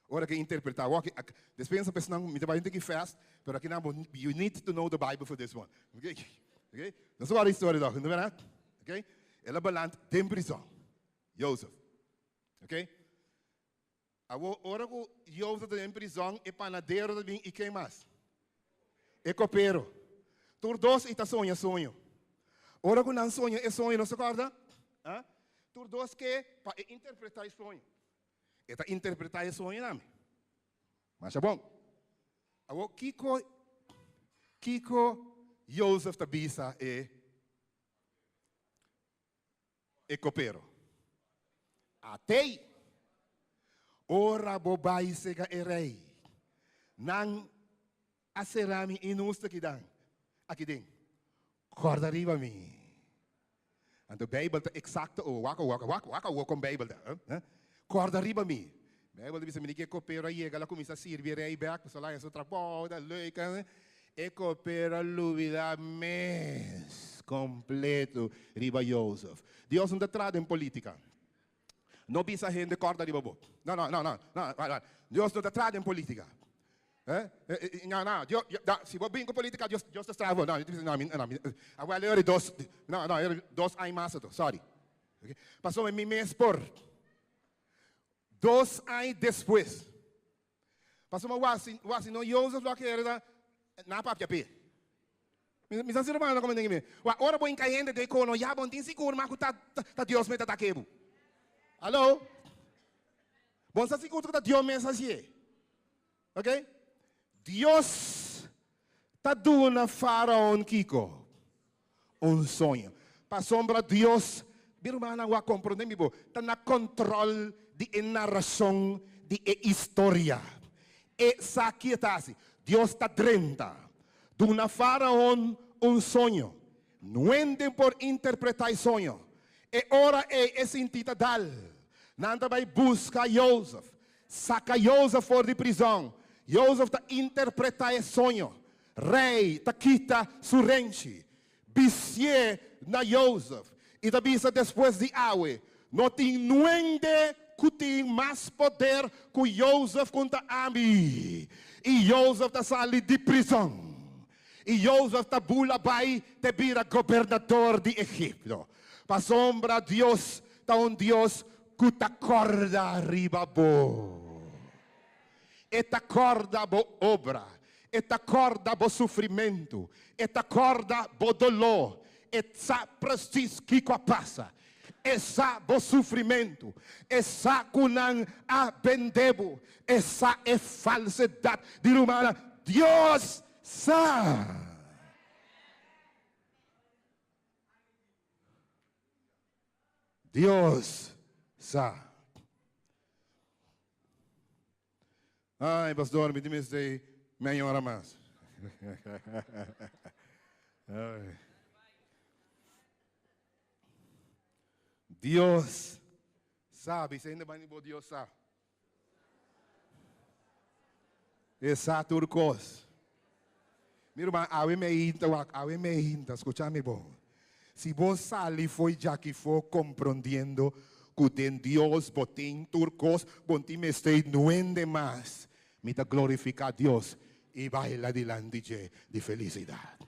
Ora ku e interpretá, awor aki, despensa pa esnan, mi ta bai un tiki fast, pero akinan bo, you need to know the Bible for this one. Okay? Okay? Nos ta kòrda e historia tòg, no bèrdat? Okay? El a beland den prizòn, Jozef. Okay? Awor, ora ku Jozef ta den prizòn, e panadero ta bin i ken mas? E kopero. Tur dos i ta soña soño. Ora ku nan soña e soño, nos ta kòrda? A? Tur dos ke pa e interpretá e soño. E ta interpretá e soño nami. Masha bon. Awor, kiko, kiko Jozef ta bisa e E kopero. Atei! Ora bo bai sega e rei, nan a sera mi inusta kidan aki den. Kòrda riba mi. Anto Beibel ta eksakto o wak wak wak wak awor kon Beibel ta. Eh? Kòrda riba mi. Beibel ta bisa mi di ke kopero a yega, el a kuminsá sirbi e rei bèk, pasobra el a haña su trabou, ta leuk. E kopero a lubidá mes kompleto riba Jozef. Dios no ta traha den polítika. No bisa hende kòrda riba bo. No, no, no, no, no. Dios no ta traha den polítika. Eh? No, no, Dios, si bo bin ku polítika, Dios, Dios ta straha bo. No, no, mi, no, mi, awel e ora dos, no, no, e ora dos aña mas ato, sorry. Okay? Pasobra mi mes por. Dos aña despues. Pasobra wak wak si no Jozef lo a kere ta na papia p'e. Mi mi sa si rumannan ta komprende mi. Wak ora bo hinka hende den kono ya bo no tin sigur mas ku ta ta Dios mes ta take bo. Alo? Bo no sa sigur ku ta Dios mes hasié. Ok? Dios ta duna Faraon kiko? Un soño. Pasobra Dios, mi rumannan wak komprende mi bo, ta na kontrol di e narashon di e historia. E sa ki e ta hasi. Dios ta drenta. Duna Faraon un soño. Nuenden por interpretá e soño. E ora ei e sinti ta dal. Nan ta bai buska Jozef. Saka Jozef for di prizòn. Jozef ta interpretá e soño. Rei ta kita su renchi, bisié na Jozef i ta bisa, Despues di awe, no tin nuende ku tin mas poder ku Jozef konta ami. I Jozef ta sali di prizòn. I Jozef ta bula bai te bira gobernador di Egipto. Pasobra Dios ta un Dios ku ta kòrda riba bo. E ta kòrda bo obra. E ta kòrda bo sufrimentu. E ta kòrda bo doló. E sa presis kiko a pasa. E sa bo sufrimentu. E sa ku nan a bende bo. E sa e falsedat di rumannan. Dios sa. Dios sa. Ai, pastor, mi tin mester meia ora mas. Ai. Dios sa, bisa hende bani bo Dios sa. E sa tur kos. Mi ruman, awe me hinta wak, awe me hinta, skucha mi bon. Si bo sali fo'i djaki fo komprondiendo ku den Dios bo tin tur kos, bo tin mester nuende mas. Mi ta glorifiká Dios i baila dilanti dje di felisidat.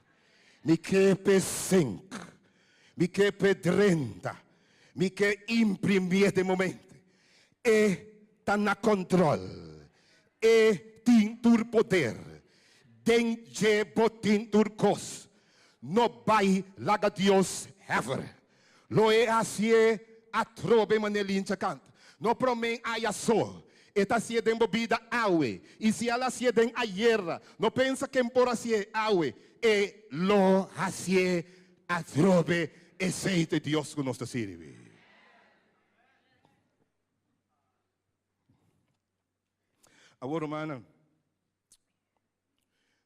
Mi ke p'e sink, mi ke p'e drenta, mi ke imprimié den momente. E ta na kòntròl. E tin tur poder. Den dje bo tin tur kos. No bai laga Dios hever. Lo e hasié atrobe manera Lincha kanta. No promé aya so. E ta hasié den bo bida awe. I si el hasié den ayera, no pensa ken por hasié awe. E lo hasié atrobe. Esei ta e Dios ku nos ta sirbi. Awor, rumannan,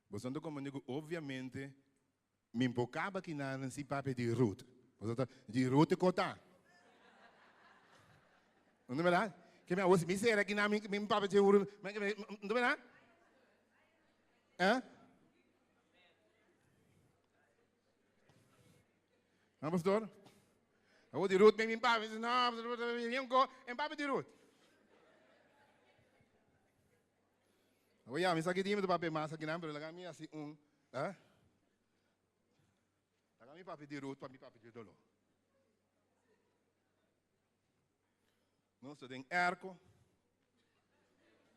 boso ta komprende ku obviamente mi por kaba kinan sin papia di Ruth. Boso ta di Ruth e kota. No ta berdad? Ke mi awor si mi sera kinan mi mi papia di Ruth, no ta berdad? Eh? No, pastor? Awor di Ruth, mi papi, no, en papi di Ruth. Awor ya, mi sa ki dime papi mas aki nan, pero laga mi hasi un, eh? Laga mi papi di Ruth pa mi papi di doló. Nos ta den airco.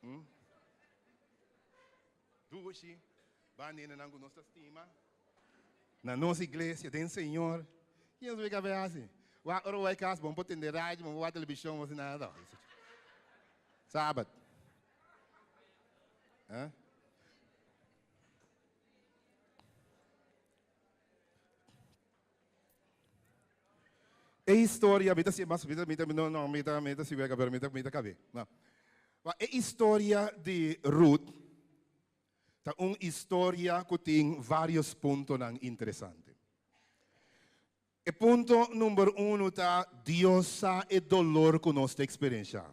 Hmm? Dushi, ba nenenan ku nos ta stima. Na nos iglesia, den Señor. Ken nos kabe hasi? Wa ora wai kas, bon por tende radio, bon por wak televishon, bon nada. Sabat. Eh? E historia, mi ta si mas, mi ta, mi ta, no, no, mi ta, mi ta si wega, pero mi ta, mi ta kabe. No. Ma e historia di Ruth ta un historia ku tin varios puntonan interesante. E punto number uno ta Dios sa e dolor ku nos ta eksperenshá.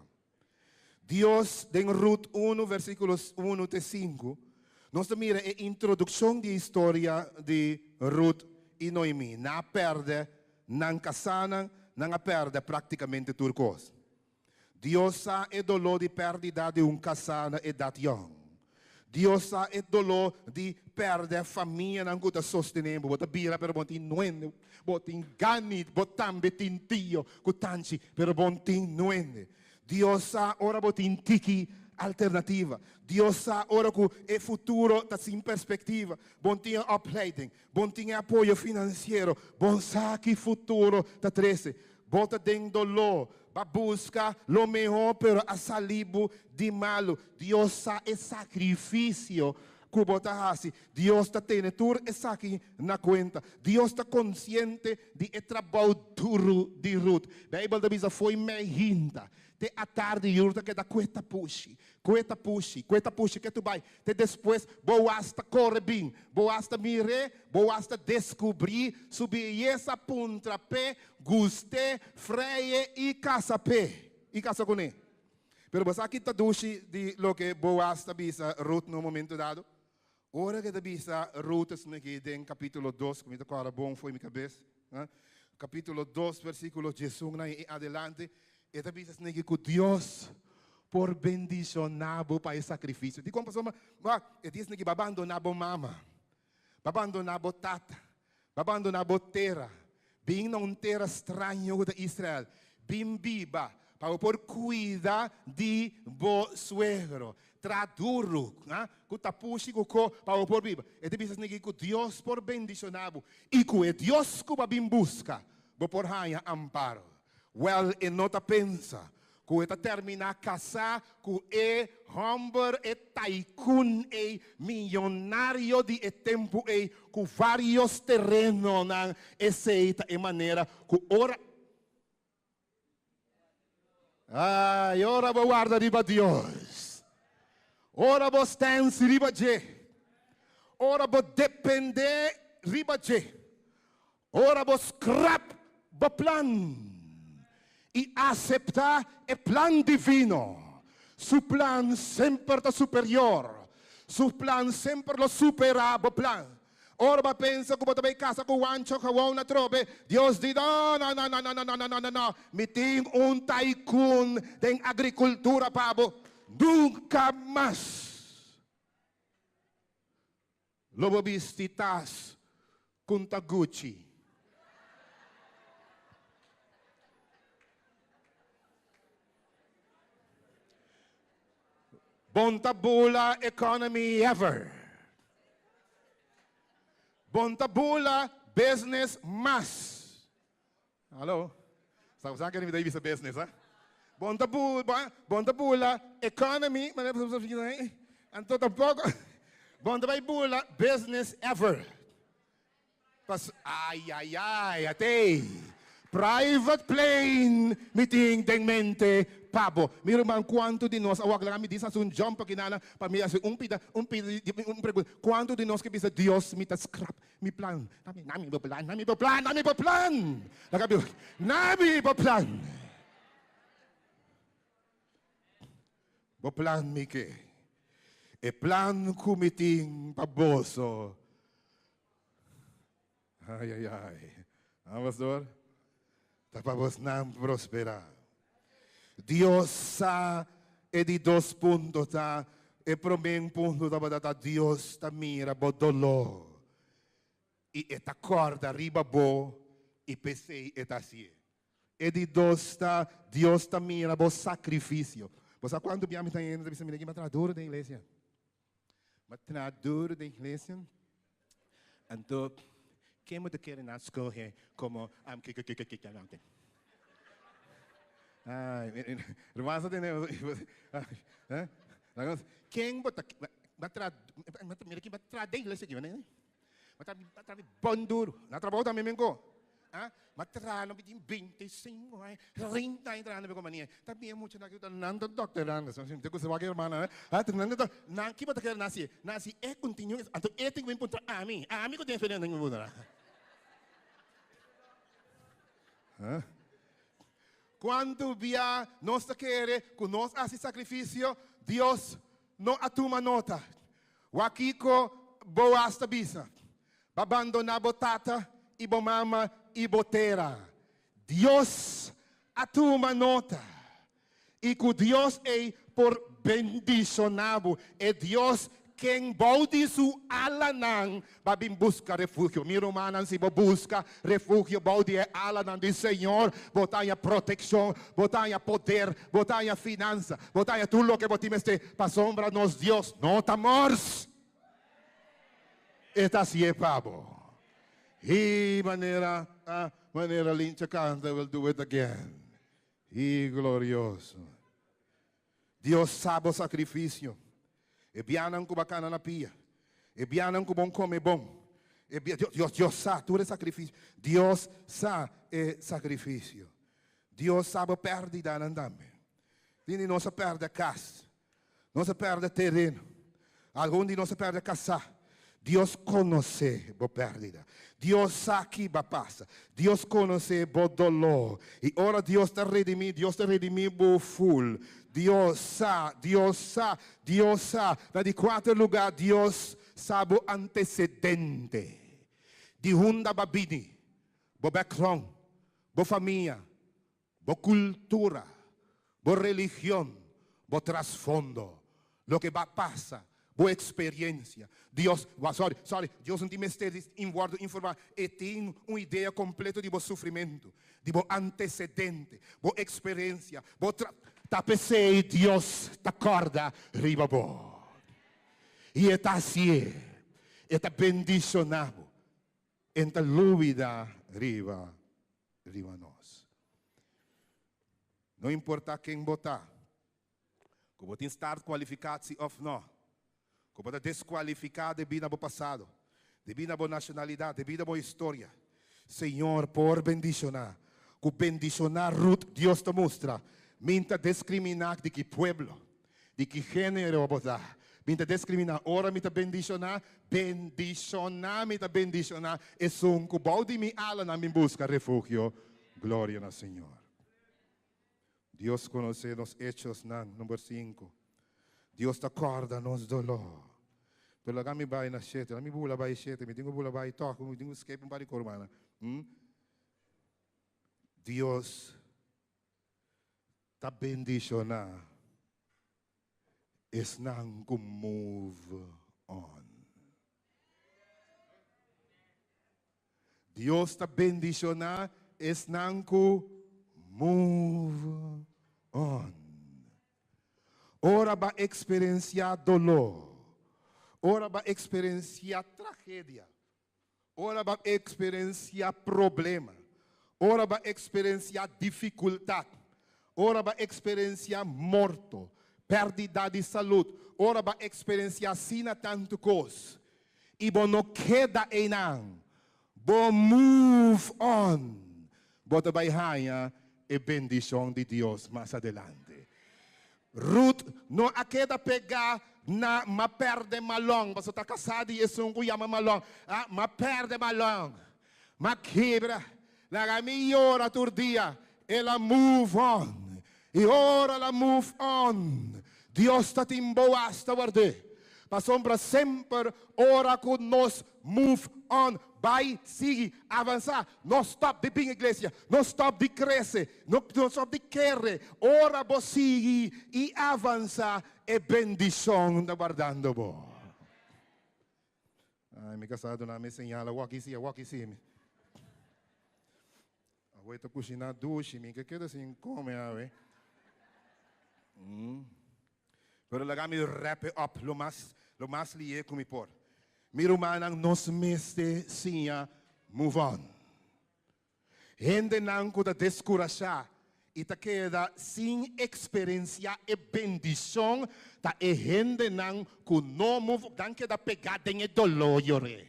Dios den Ruth uno versíkulo uno te sinku, nos ta mira e introdukshon di e historia di Ruth i Noemí. Nan a pèrdè nan kasánan, nan a pèrdè práktikamente tur kos. Dios sa e doló di pèrdida di un kasá na edat yòn. Dios sa e doló di pèrdè famianan ku ta sostené bo. Bo ta bira pero bo tin nuende. Bo tin ganit, bo tambe tin tio ku tanchi, pero bo tin nuende. Dios sa ora bo tin tiki alternativa. Dios sa ora ku e futuro ta sin perspektiva. Bo tin e opleiding, bo tin e apoyo finansiero, bo sa ki futuro ta trese. Bo ta den doló, ba buska lo mehó pero a sali bo di malu. Dios sa e sakrifisio ku bo ta hasi. Dios ta tene tur esaki na kuenta. Dios ta konsiente di e trabou duru di Rut. Beibel ta bisa, Fo'i meihinta te atardi Rut a keda kue ta pushi, kue ta pushi, kue ta pushi ke tu bai. Te despues Boaz ta kore bin. Boaz ta mir'é, Boaz ta deskubrí su beyesa, puntra p'e, gust'é, fre'é i kasa p'e, i kasa kuné. Pero bo sa ki ta dushi di loke Boaz ta bisa Rut na un momento dado? Ora ku e ta bisa Rut esaki aki den kapítulo dos, ku mi ta kòrda bon fo'i mi kabes, kapítulo dos versíkulo diesun na i adelante, e ta bisa esaki ku Dios por bendishoná bo pa e sakrifisio. Dikon? Pasobra e di esaki, Bo a bandoná bo mama, bo a bandoná bo tata, Bo a bandoná bo tera, bin na un tera straño ku ta Israel, bin biba. Pa bo por kuida di bo suegro. Traha duru, ha, ku tapushi ku ko pa bo por biba. E ta bisa esaki ku Dios por bendishoná bo i ku e Dios ku bo a bin buska, bo por haña amparo. Wèl, e no ta pensa ku e ta terminá kasá ku e hòmber, e taikun ei, miyonario di e tempu ei, ku vários terenonan. Esei ta e manera ku ora. Ai, ora bo warda riba Dios, ora bo stens riba dje, ora bo dependé riba dje, ora bo skrap bo plan i aseptá e plan divino, su plan semper ta superior, su plan semper lo superá bo plan. Ora bo a pensa ku bo ta bai kasa ku Wancho gewoon atrobe, Dios di, No, no, no, no, no, no, no, no, no, no, mi tin un tycoon den agrikultura pa bo. Nunka mas lo bo bisti tas ku ta Gucci. Bon ta bula economy ever. Bon ta bula business mas. Hallo? Sa sa kere mi ta bisa business, ha? Bon ta bula, bon ta bula economy, anto tampoco. Bon ta bai bula business ever. Pas ay ay ay atey private plane mi tin den mente pa bo. Mi ruman cuanto di nos a wak laga mi dis haci un jump aki nana pa mi haci un pida un pida un pregunta cuanto di nos ke bisa Dios mi ta scrap mi plan nami nami bo plan nami bo plan nami bo plan laga mi nami bo plan bo plan mi ke e plan cu mi tin pa boso. Ai, ai, ai. Ah, pastor? Ta pa bosnan prosperá. Dios sa e di dos punto ta, e promé punto tabata ta Dios ta mira bo doló i e ta kòrda riba bo i p'esei e ta hasié. E di dos ta Dios ta mira bo sakrifisio. Bo sa kuantu bia mi ta yendo ta bisa mira ki mi a traha duru den iglesia. Mi a traha duru den iglesia. Anto ken bo ta kere nan skohe komo am-ke-ke-ke-ke-ke-ke-ke? Ay, ruman sa tende Ken bo ta mi a traha mira ki mi a traha den iglesia aki. Mi a traha bon duru. Na trabou tambe mi go. Mi a traha no tin 25 aña, 30 aña trahando pa e kompania. Ta bien muchanan aki nan ta dokterando. Mi ta gusta wak e hermana. Nan ki bo ta kere nan hasi? Nan hasi e continue. Anto e tin ku bin puntra ami. Ami ku tin eksperensia tin ku bin puntra. Kuantu bia nos ta kere ku nos a hasi sakrifisio, Dios no a tuma nota. Wak kiko Boaz ta bisa, Bo a bandoná bo tata i bo mama i bo tera. Dios a tuma nota. I ku Dios ei por bendishoná bo. E Dios ken bou di su alanan bo a bin buska refugio. Mi rumannan, si bo buska refugio bou di e alanan di Señor, bo ta haña protekshon, bo ta haña poder, bo ta haña finansa, bo ta haña tur loke bo tin mester, pasobra nos Dios no ta mors. E ta hasié pa bo. I manera, manera Lincha kanta, We'll do it again. I glorioso. Dios sa bo sakrifisio. E bianan ku bo a kana na pia. E bianan ku bo a kome bon. E bia, Dios, Dios, Dios sa tur e sakrifisio. Dios sa e sakrifisio. Dios sa bo pèrdidanan tambe. Tin di nos a pèrdè kas. Nos a pèrdè tereno. Algun di nos a pèrdè kasá. Dios konosé bo pèrdida. Dios sa ki ba pasa. Dios konosé bo doló. I ora Dios ta redimí, Dios ta redimí bo ful. Dios sa, Dios sa, Dios sa. Na di kuater lugá, Dios sa bo antesedente. Di hunda ba bini, bo background, bo famia, bo kultura, bo religion, bo trasfondo, loke ba pasa. Bo eksperensia. Dios, sorry, sorry, Dios no tin mester di wòrdu informá. E tin un idea kompleto di bo sufrimentu, di bo antesedente, bo eksperensia, bo tra. Ta p'esei Dios ta kòrda riba bo. I e ta hasié. E ta bendishoná bo. E no ta lubidá riba riba nos. No importá ken bo ta, ku bo tin startkwalificatie òf nò, ku bo ta deskualifiká debí na bo pasado, debí na bo nashonalidat, debí na bo historia, Señor por bendishoná. Ku bendishoná Ruth Dios ta mustra, Mi ta deskriminá di ki pueblo, di ki género bo ta. Mi ta deskriminá. Ora mi ta bendishoná, bendishoná mi ta bendishoná esun ku bou di mi alanan bin buska refugio. Gloria na Señor. Dios konosé nos echosnan, number sinku. Dios ta kòrda nos doló. Pero laga mi bai na shete, laga mi bula bai shete, mi tin ku bula bai tòg, mi tin ku skep un par di kormana. Hm? Dios ta bendishoná esnan ku move on. Dios ta bendishoná esnan ku move on. Ora bo a eksperensiá doló, ora bo a eksperensiá tragedia, ora bo a eksperensiá problema, ora bo a eksperensiá difikultat, ora bo a eksperensiá morto, pèrdida di salú, ora bo a eksperensiá asina tantu kos, i bo no keda einan, bo move on, bo ta bai haña e bendishon di Dios mas adelante. Ruth no a keda pegá na m'a pèrdè Malon, pasobra ta kasá di esun ku yama Malon. Ah, m'a pèrdè Malon, m'a kibra, laga mi yora tur dia. El a move on. I ora el a move on, Dios ta tin Boaz ta ward'é. Pasobra semper ora ku nos move on, bai sigui, avansá, no stòp di bin iglesia, no stòp di krese, no no stòp di kere. Ora bo sigui i avansá, e bendishon ta wardando bo. Ai, mi kasá duna mi señal, awor aki si, awor aki si. Awor ta kushiná dushi, mi ke keda sin kome awe. Pero laga mi wrap it up lo mas lo mas lié ku mi por. Mi rumannan, nos mester siña move on. Hendenan ku ta deskurashá i ta keda sin eksperensiá e bendishon ta e hendenan ku no move on. Nan keda pegá den e doló yor'é.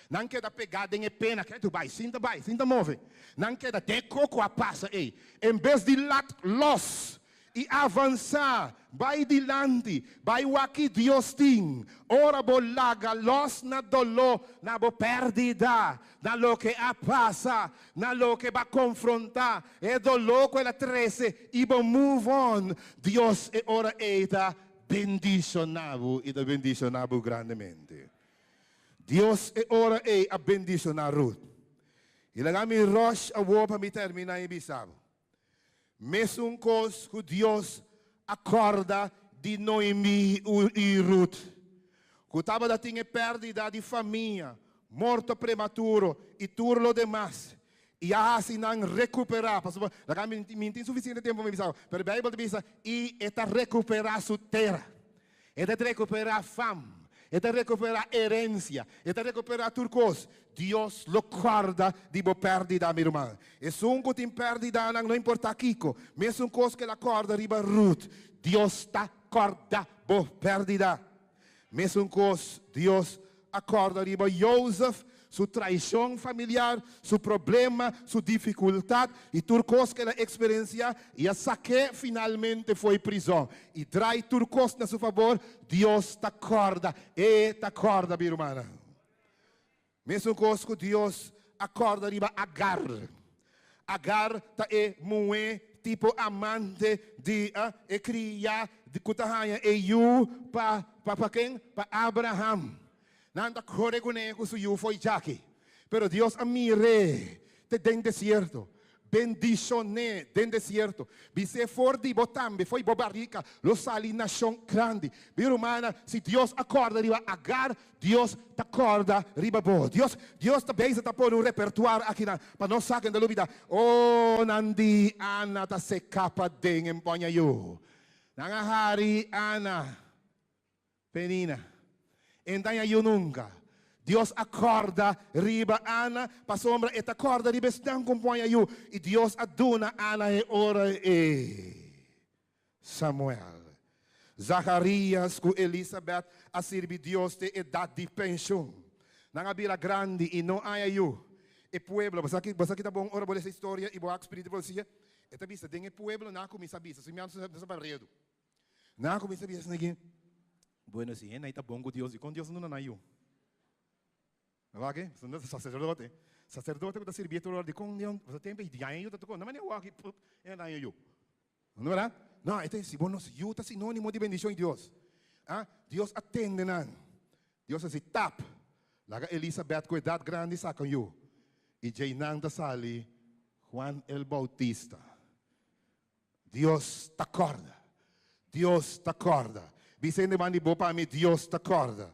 Nan keda pegá den e pena, kere tu bai, sin ta bai, sin ta move. Nan keda den koko a pasa ei. En bes di lat los i avansá, bai dilanti, bai wak ki Dios tin. Ora bo laga los na doló, na bo pèrdida, na loke a pasa, na loke bo a konfrontá, e doló ku el a trese i bo move on, Dios e ora ei ta bendishoná bo i ta bendishoná bo grandemente. Dios e ora ei a bendishoná Ruth. I laga mi rush awor pa mi terminá i bisa bo. Mesun kos ku Dios a kòrda di Noemí i Ruth, ku tabata tin e pèrdida di famia, morto prematuro i tur lo demas, i a hasi nan rekuperá. Pasobra laga mi mi tin sufisiente tempu pa mi bisa bo, pero Beibel ta bisa, I e ta rekuperá su tera. E ta rekuperá fam, e ta rekuperá herensia, e ta rekuperá tur kos. Dios lo kòrda di bo pèrdida, mi ruman. Esun ku tin pèrdidanan, no importá kiko, mesun kos ku el a kòrda riba Ruth, Dios ta kòrda bo pèrdida. Mesun kos Dios a kòrda riba Jozef, su traishon familiar, su problema, su difikultat i tur kos ku el a eksperensiá i a sak'é finalmente fo'i prizòn i drai tur kos na su fabor, Dios ta kòrda, E ta kòrda, mi rumannan. Mesun kos ku Dios a kòrda riba Agar. Agar ta e muhé tipo amante di e kriá ku ta haña e yu pa pa ken? Pa Abraham. Nan ta kore kuné ku su yu fo'i djaki. Pero Dios a mir'é te den desierto. bendishon'é den desierto. Bis'é for di bo tambe, fo'i bo barika lo sali nashon grandi. Mi rumannan, si Dios a kòrda riba Agar, Dios ta kòrda riba bo. Dios, Dios ta bezig ta pone un repertuar akinan pa nos sa kende lo bida. Oh, nan di, Ana ta seká paden en pòña yu. Nan a hari Ana. Penina. E n daña yu nunka. Dios a kòrda riba Ana pasobra e ta kòrda riba esnan ku pon yu. I Dios a duna Ana e ora ei Samuel. Zacharias ku Elisabèt a sirbi Dios te edat di penshun. Nan a bira grandi i no haña yu. E pueblo, bo sa ki, bo sa ki ta bon ora bo lesa historia i bo wak spiritu profesia? E ta bisa den e pueblo nan a kuminsá bisa, si mi a sa pa redu. Nan a kuminsá bisa esaki, Bueno, si hende ta bon ku Dios, dikon Dios no duna nan yu? Nan wak e, saserdote, saserdote ku ta sirbié tur ora, dikon Dios, pasobra tempu ei haña yu ta tokó, nan manera wak i pup, e a haña yu. No bèrdat? No, e ta si bo no, yu ta sinónimo di bendishon di Dios. Ah, Dios a tende nan. Dios a si tap, laga Elisabèt ku edat grandi saka un yu. I djei nan ta sali Juan el Bautista. Dios ta kòrda. Dios ta kòrda. Bisa hende banda di bo pa mi, Dios ta kòrda.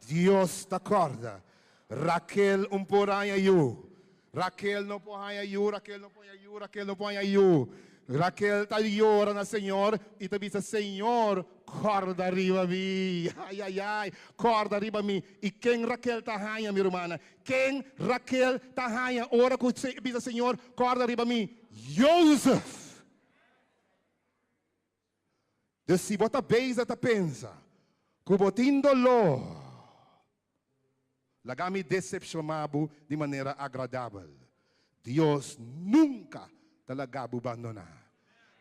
Dios ta kòrda. Raquel un por haña yu. Raquel no por haña yu, Raquel no por haña yu, Raquel no por haña yu. Raquel ta yora na Señor i ta bisa, Señor, kòrda riba mi. Ai, ai, ai, kòrda riba mi. I ken Raquel ta haña, mi rumannan? Ken Raquel ta haña ora ku e bisa, Señor, kòrda riba mi? Jozef! Dus si bo ta bezig ta pensa ku bo tin doló, laga mi desepshoná bo di manera agradabel. Dios nunka ta laga bo bandoná.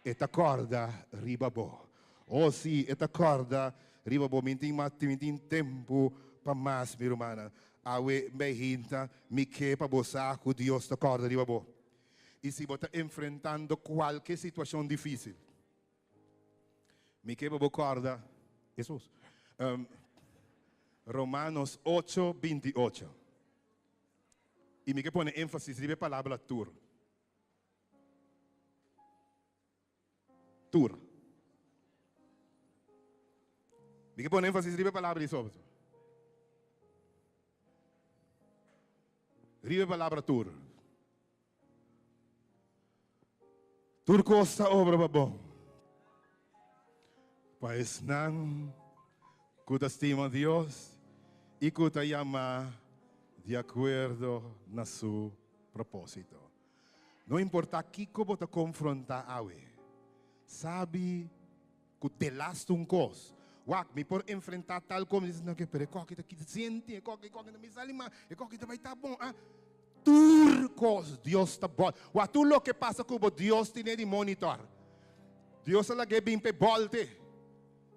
E ta kòrda riba bo. O sí, e ta kòrda riba bo. Mi tin mi tin tempu pa mas, mi rumannan. Awe mi hinta, mi ke pa bo sa ku Dios ta kòrda riba bo. I si bo ta enfrentando kualke situashon difísil, mi ke pa bo kòrda Hesus. Romanos ocho, binti ocho. I mi ke pone énfasis riba e palabra tur. Tur. Mi ke pone énfasis riba e palabra di sobe. Riba e palabra tur. Tur kos ta obra pa bon. Pa esnan ku ta stima Dios i ku ta yamá di akuerdo na su propósito. No importá kiko bo ta konfrontá awe, sabi ku delaste un kos. Wak, mi por enfrentá tal kos, mi dice, no, pero e koki ta kita siente, e koki, e koki no mi sali mas, e koki ta bai ta bon, ah. Tur kos Dios ta bòl. Wak, tur loke pasa ku bo, Dios tine di monitor. Dios a lag'é bin p'e bòlte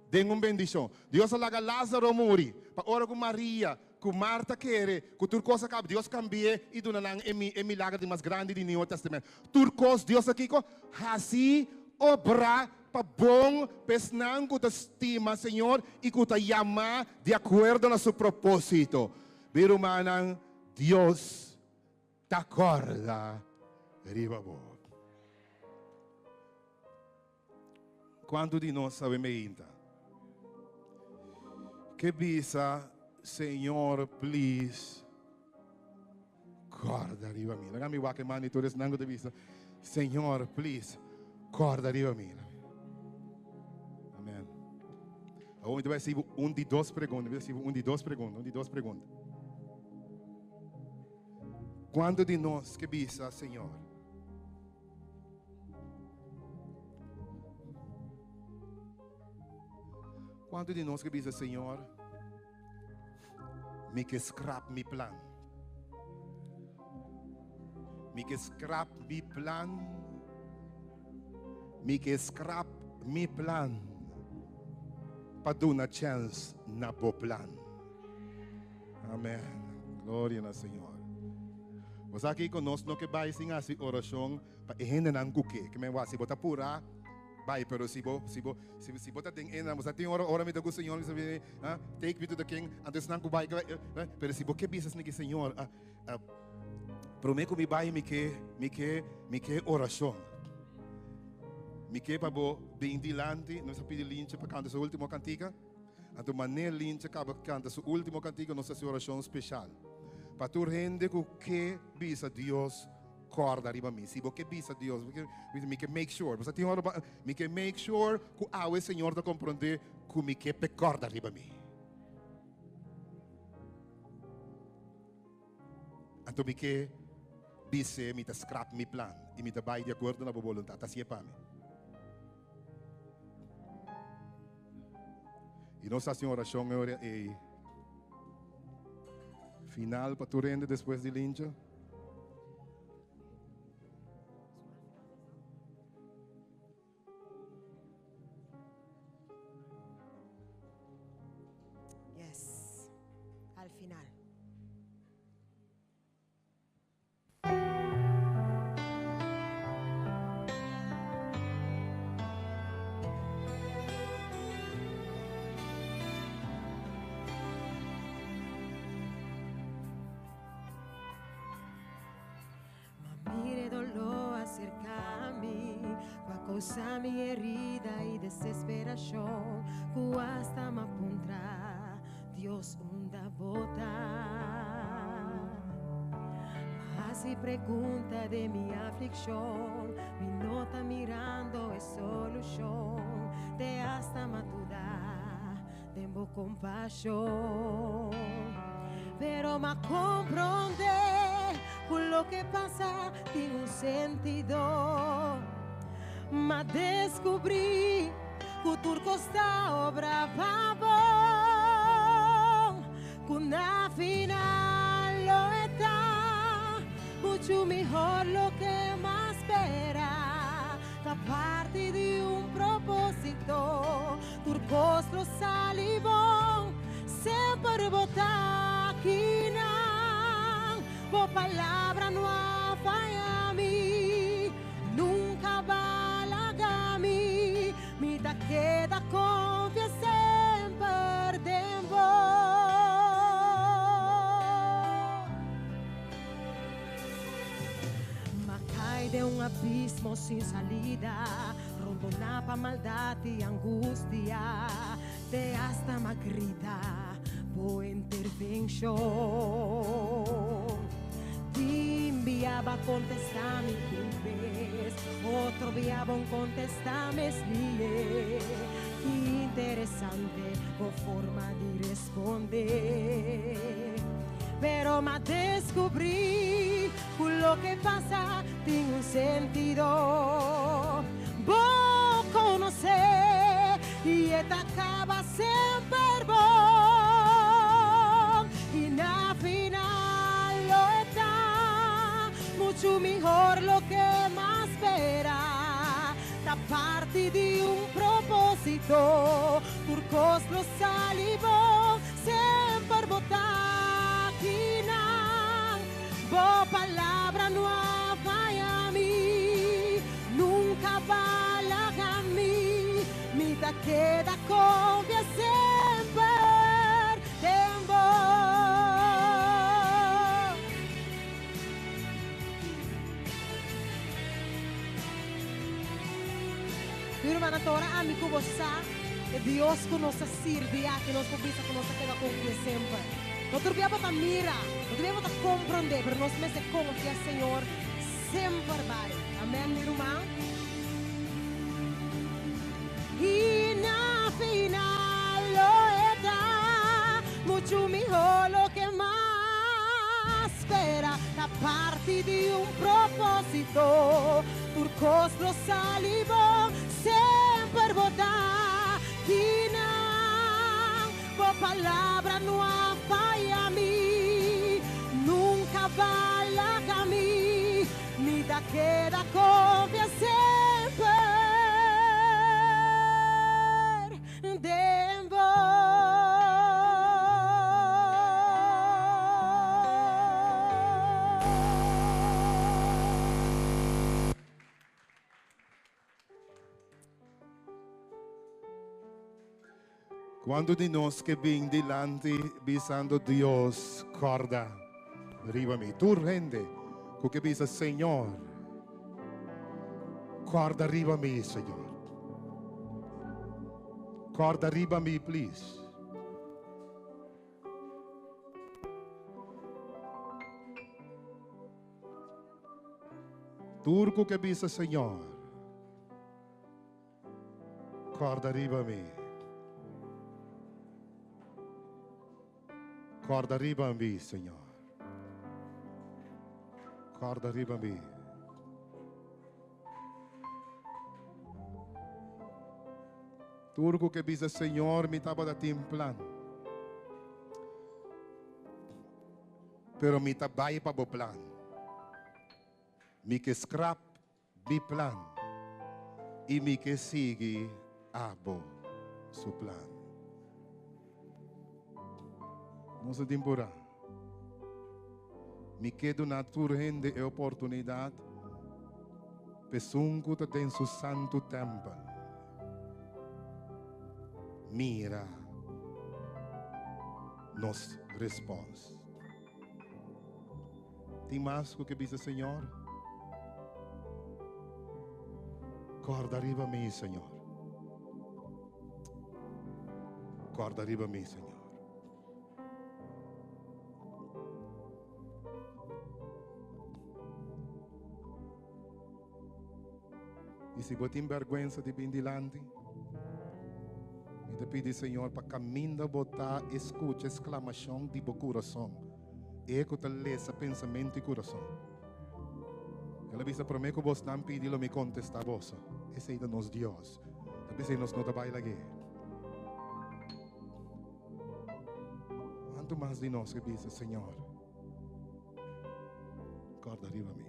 den un bendishon. Dios a laga Lázaro muri, pa ora ku Maria ku Marta kere ku tur kos a kaba, Dios kambi'é i duna nan e e milager di mas grandi di Nieuwe Testament. Tur kos Dios a kiko? Hasi obra pa bon pa esnan ku ta stima Señor i ku ta yamá di akuerdo na su propósito. Mi rumannan, Dios ta kòrda riba bo. Kuantu di nos sabe meinta? Ke bisa, Señor, please, kòrda riba mi. Laga mi wak e man di tur esnan ku ta bisa, Señor, please, kòrda riba mi. Amen. Awor mi ta bai hasi bo un di dos pregunta. Mi ta hasi bo un di dos pregunta, un di dos pregunta. Kuantu di nos ke bisa, Señor, Kuantu di nos ke bisa, Señor, mi ke skrap mi plan. Mi ke skrap mi plan. Mi ke skrap mi plan pa duna chèns na bo plan. Amen. Gloria na Señor. Bo sa kiko nos no ke bai sin hasi orashon pa e hendenan ku ke. Ke men wak si bo ta purá, bai. Pero si bo, si bo, si, si bo ta den e nan, bo sa tin ora, ora mi ta ku Señor, mi sa bini, ah, take me to the king, anto esnan ku bai, pero si bo ke bisa esaki, Señor, ah, ah, Promé ku mi bai mi ke mi ke mi ke orashon. Mi ke pa bo bin dilanti, nos a pidi Lintje pa kanta su último kantika. Anto manera Lintje kaba kanta su último kantika nos hasi orashon speshal. Pa tur hende ku ke bisa Dios kòrda riba mi. Si bo ke bisa Dios, bo ke bisa mi ke make sure. Bo sa tin ora bo mi ke make sure ku awe Señor ta komprondé ku mi ke p'e kòrda riba mi. Anto mi ke bis'é mi ta skrap mi plan i mi ta bai di akuerdo na bo boluntat. Hasié pa mi. I nos hasi un orashon e ora ei final pa tur hende despues di lincha. Yes. Al final. Ma mire doló aserká mi, ku a kousa mi herida i desesperashon, ku asta m'a puntra, Dios unda bo ta? M'a hasi pregunta den mi aflikshon, mi no ta mirando e solushon, te asta m'a duda den bo kompashon. Pero m'a komprondé ku loke pasa tin un sentido. M'a deskubrí ku tur kos ta obra pa bon, ku na final lo e ta muchu mihor loke m'a spera. Ta parti di un propósito. Tur kos lo sali bon, semper bo ta akinan. Bo palabra no a faya mi, nunka ba laga mi. Mi ta keda konfia semper den bo. M'a kai den un abismo sin salida. Rondoná pa maldat i angustia, te asta m'a grita bo intervenshon. Tin bia b'a kontestá mi un bes, otro bia bon kontestá mes lié. Ki interesante bo forma di respondé. Pero m'a deskubrí Ku loke pasa tin un sentido. Bo konosé i e ta kaba semper bon. I na final lo e ta muchu mihor loke mas spera. Ta parti di un propósito. Tur kos lo sali bon. Semper bo ta akinan. Bo palabra no a faya mi, nunca ba laga mi, mi ta keda confia semper den bo. Mi rumannan ta ora ami ku bo sa e Dios ku nos ta sirbi aki nos por bisa ku nos ta keda confia semper. No tur bia bo ta mira, no tur bia bo ta comprende, pero nos mester confia Señor semper bai. Amen mi ruman. Y na final lo e ta mucho miho loke mas spera, ta parti di un proposito, tur cos lo sali bon, semper bo ta kinan. Bo palabra no a faya mi, nunca ba laga mi, mi ta keda confia semper den bo. Cuantu di nos ke bin dilanti bisando Dios, corda riba mi. Tur hende. Ku ke bisa, Señor, kòrda riba mi, Señor. Kòrda riba mi, please. Tur ku ke bisa, Señor, kòrda riba mi. Kòrda riba mi, Señor. Kòrda riba mi. Tur ku ke bisa, Señor, mi tabata tin plan. Pero mi ta bai pa bo plan. Mi ke skrap mi plan i mi ke sigui abo su plan. Nos no tin purá. Mi ke duna tur hende e oportunidat p'esun ku ta den su santu tèmpel mira nos respòns. Tin mas ku ke bisa Señor? Kòrda riba mi, Señor. Kòrda riba mi, Señor. I si bo tin bèrgwensa di bin dilanti, mi ta pidi Señor pa kaminda bo ta e skucha e sklamashon di bo kurason, e ku ta lesa pensamentu i kurason. El a bisa, Promé ku bosnan pidi lo mi kontestá boso. Esei ta nos Dios. Ta p'esei nos no ta bai lag'é. Kuantu mas di nos ke bisa, Señor, Kòrda riba mi.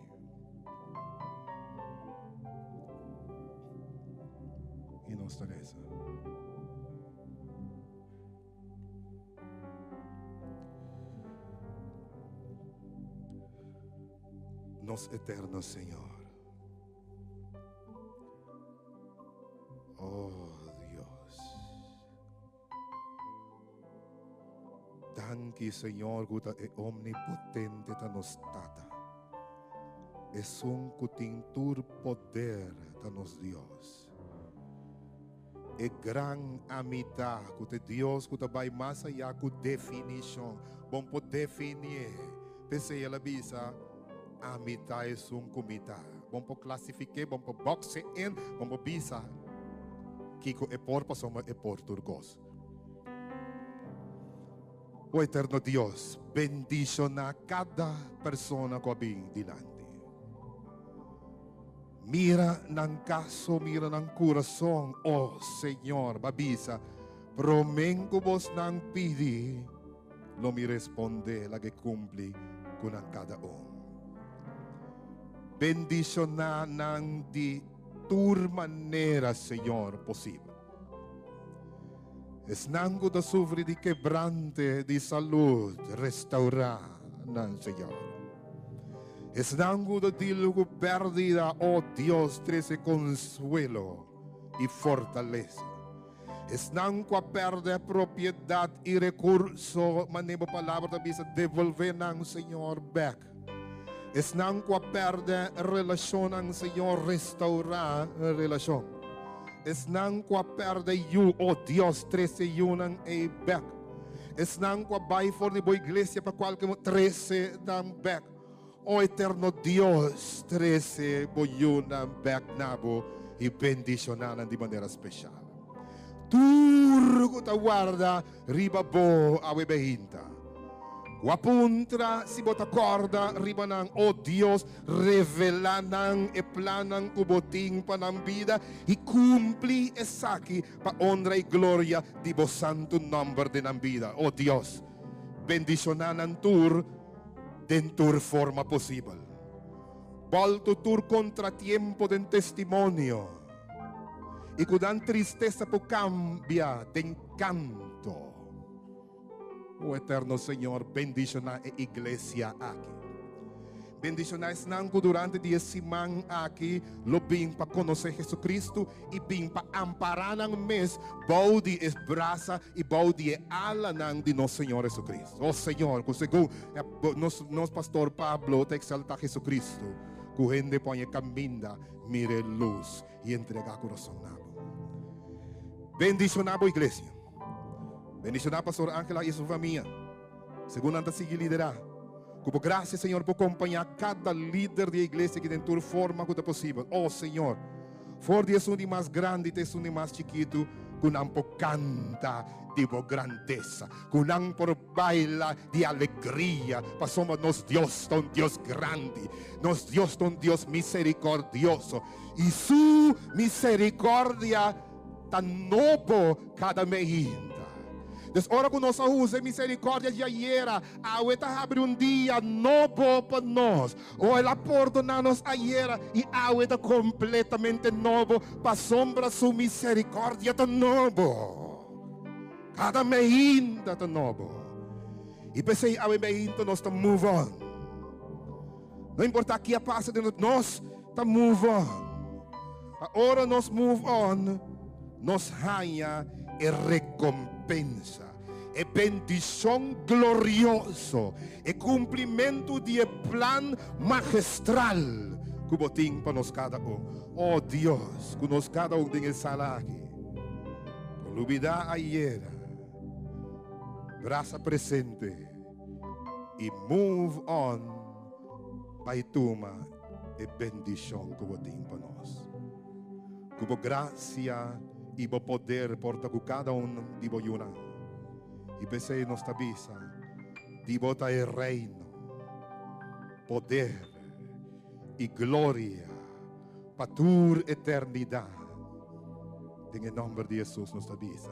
I nos ta resa. Nos eterno Señor. Oh Dios. Danki Señor ku ta e Omnipotente ta nos Tata. Esun ku tin tur poder ta nos Dios. E gran Amita ku ta e Dios ku ta bai mas ayá ku definishon. Bon por definié. P'esei el a bisa, Ami ta esun ku mi ta. Bon por klasifik'é, bon por box'é in, bon por bisa kiko e por pasobra e por tur kos. O Eterno Dios, bendishoná kada persona ku a bin dilanti. Mira nan kaso, mira nan kurason, o Señor, bo a bisa, Promé ku bosnan pidi, lo mi respondé, laga e kumpli ku nan kada un. Bendishoná nan di tur manera, Señor, posibel. Esnan ku ta sufri di kebrante di salud, restaurá nan, Señor. Esnan ku ta dil ku pèrdida, o Dios, trese konsuelo i fortalesa. Esnan ku a pèrdè propiedat i rekurso, manera bo palabra ta bisa, devolvé nan, Señor, bèk. Esnan ku a pèrdè relashonnan, Señor, restourá relashon. Esnan ku a pèrdè yu, o Dios, trese yunan ei bèk. Esnan ku a bai for di bo iglesia pa kualke motibu, trese nan bèk. O eterno Dios, trese bo yunan bèk na bo i bendishoná nan di manera speshal. Tur ku ta warda riba bo awe behinta. Ku a puntra si bo ta kòrda riba nan, o Dios, revelá nan e plannan ku bo tin pa nan bida i kumpli esaki pa onra i gloria di bo santu nòmber den nan bida. O Dios, bendishoná nan tur den tur forma posibel. Bòltu tur kontratiempo den testimonio i ku nan tristesa por kambia den kanto. O eterno Señor, bendishoná e iglesia aki. Bendishoná esnan ku durante di e siman aki lo bin pa konosé Jesucristo i bin pa ampará nan mes bou di e brasa i bou di e alanan di nos Señor Jesucristo. O Señor, ku segun nos nos pastor Pablo ta eksaltá Jesucristo, ku hende por haña kaminda, mira e lus i entregá kurason na bo. Bendishoná bo iglesia. Bendishoná pastor Angela i su famia. Segun nan ta sigui liderá. Ku bo grasia, Señor, por kompañá kada lider di e iglesia aki den tur forma ku ta posibel. O Señor, for di esun di mas grandi te esun di mas chikitu, ku nan por kanta di bo grandesa, ku nan por baila di alegria, pasobra nos Dios ta un Dios grandi, nos Dios ta un Dios miserikòrdioso, i su miserikòrdia ta nobo kada meinta. Des ora ku nos a usa e miserikòrdia di ayera, awe ta habri un dia nobo pa nos. O el a pordoná nos ayera i awe ta kompletamente nobo pasobra su miserikòrdia ta nobo. Kada meinta ta nobo. I p'esei awe meinta nos ta move on. No importá ki a pasa den nos, nos ta move on. Pa ora nos move on, nos haña e rekompensa, e bendishon glorioso, e kumplimentu di e plan magestral ku bo tin pa nos kada un. O Dios, ku nos kada un den e sala aki por lubidá ayera, brasa presente i move on bai tuma e bendishon ku bo tin pa nos. Ku bo grasia i bo poder por ta ku kada un di bo yunan. I p'esei nos ta bisa, Di bo ta e reino, poder i gloria pa tur eternidat. Den e nòmber di Hesus nos ta bisa.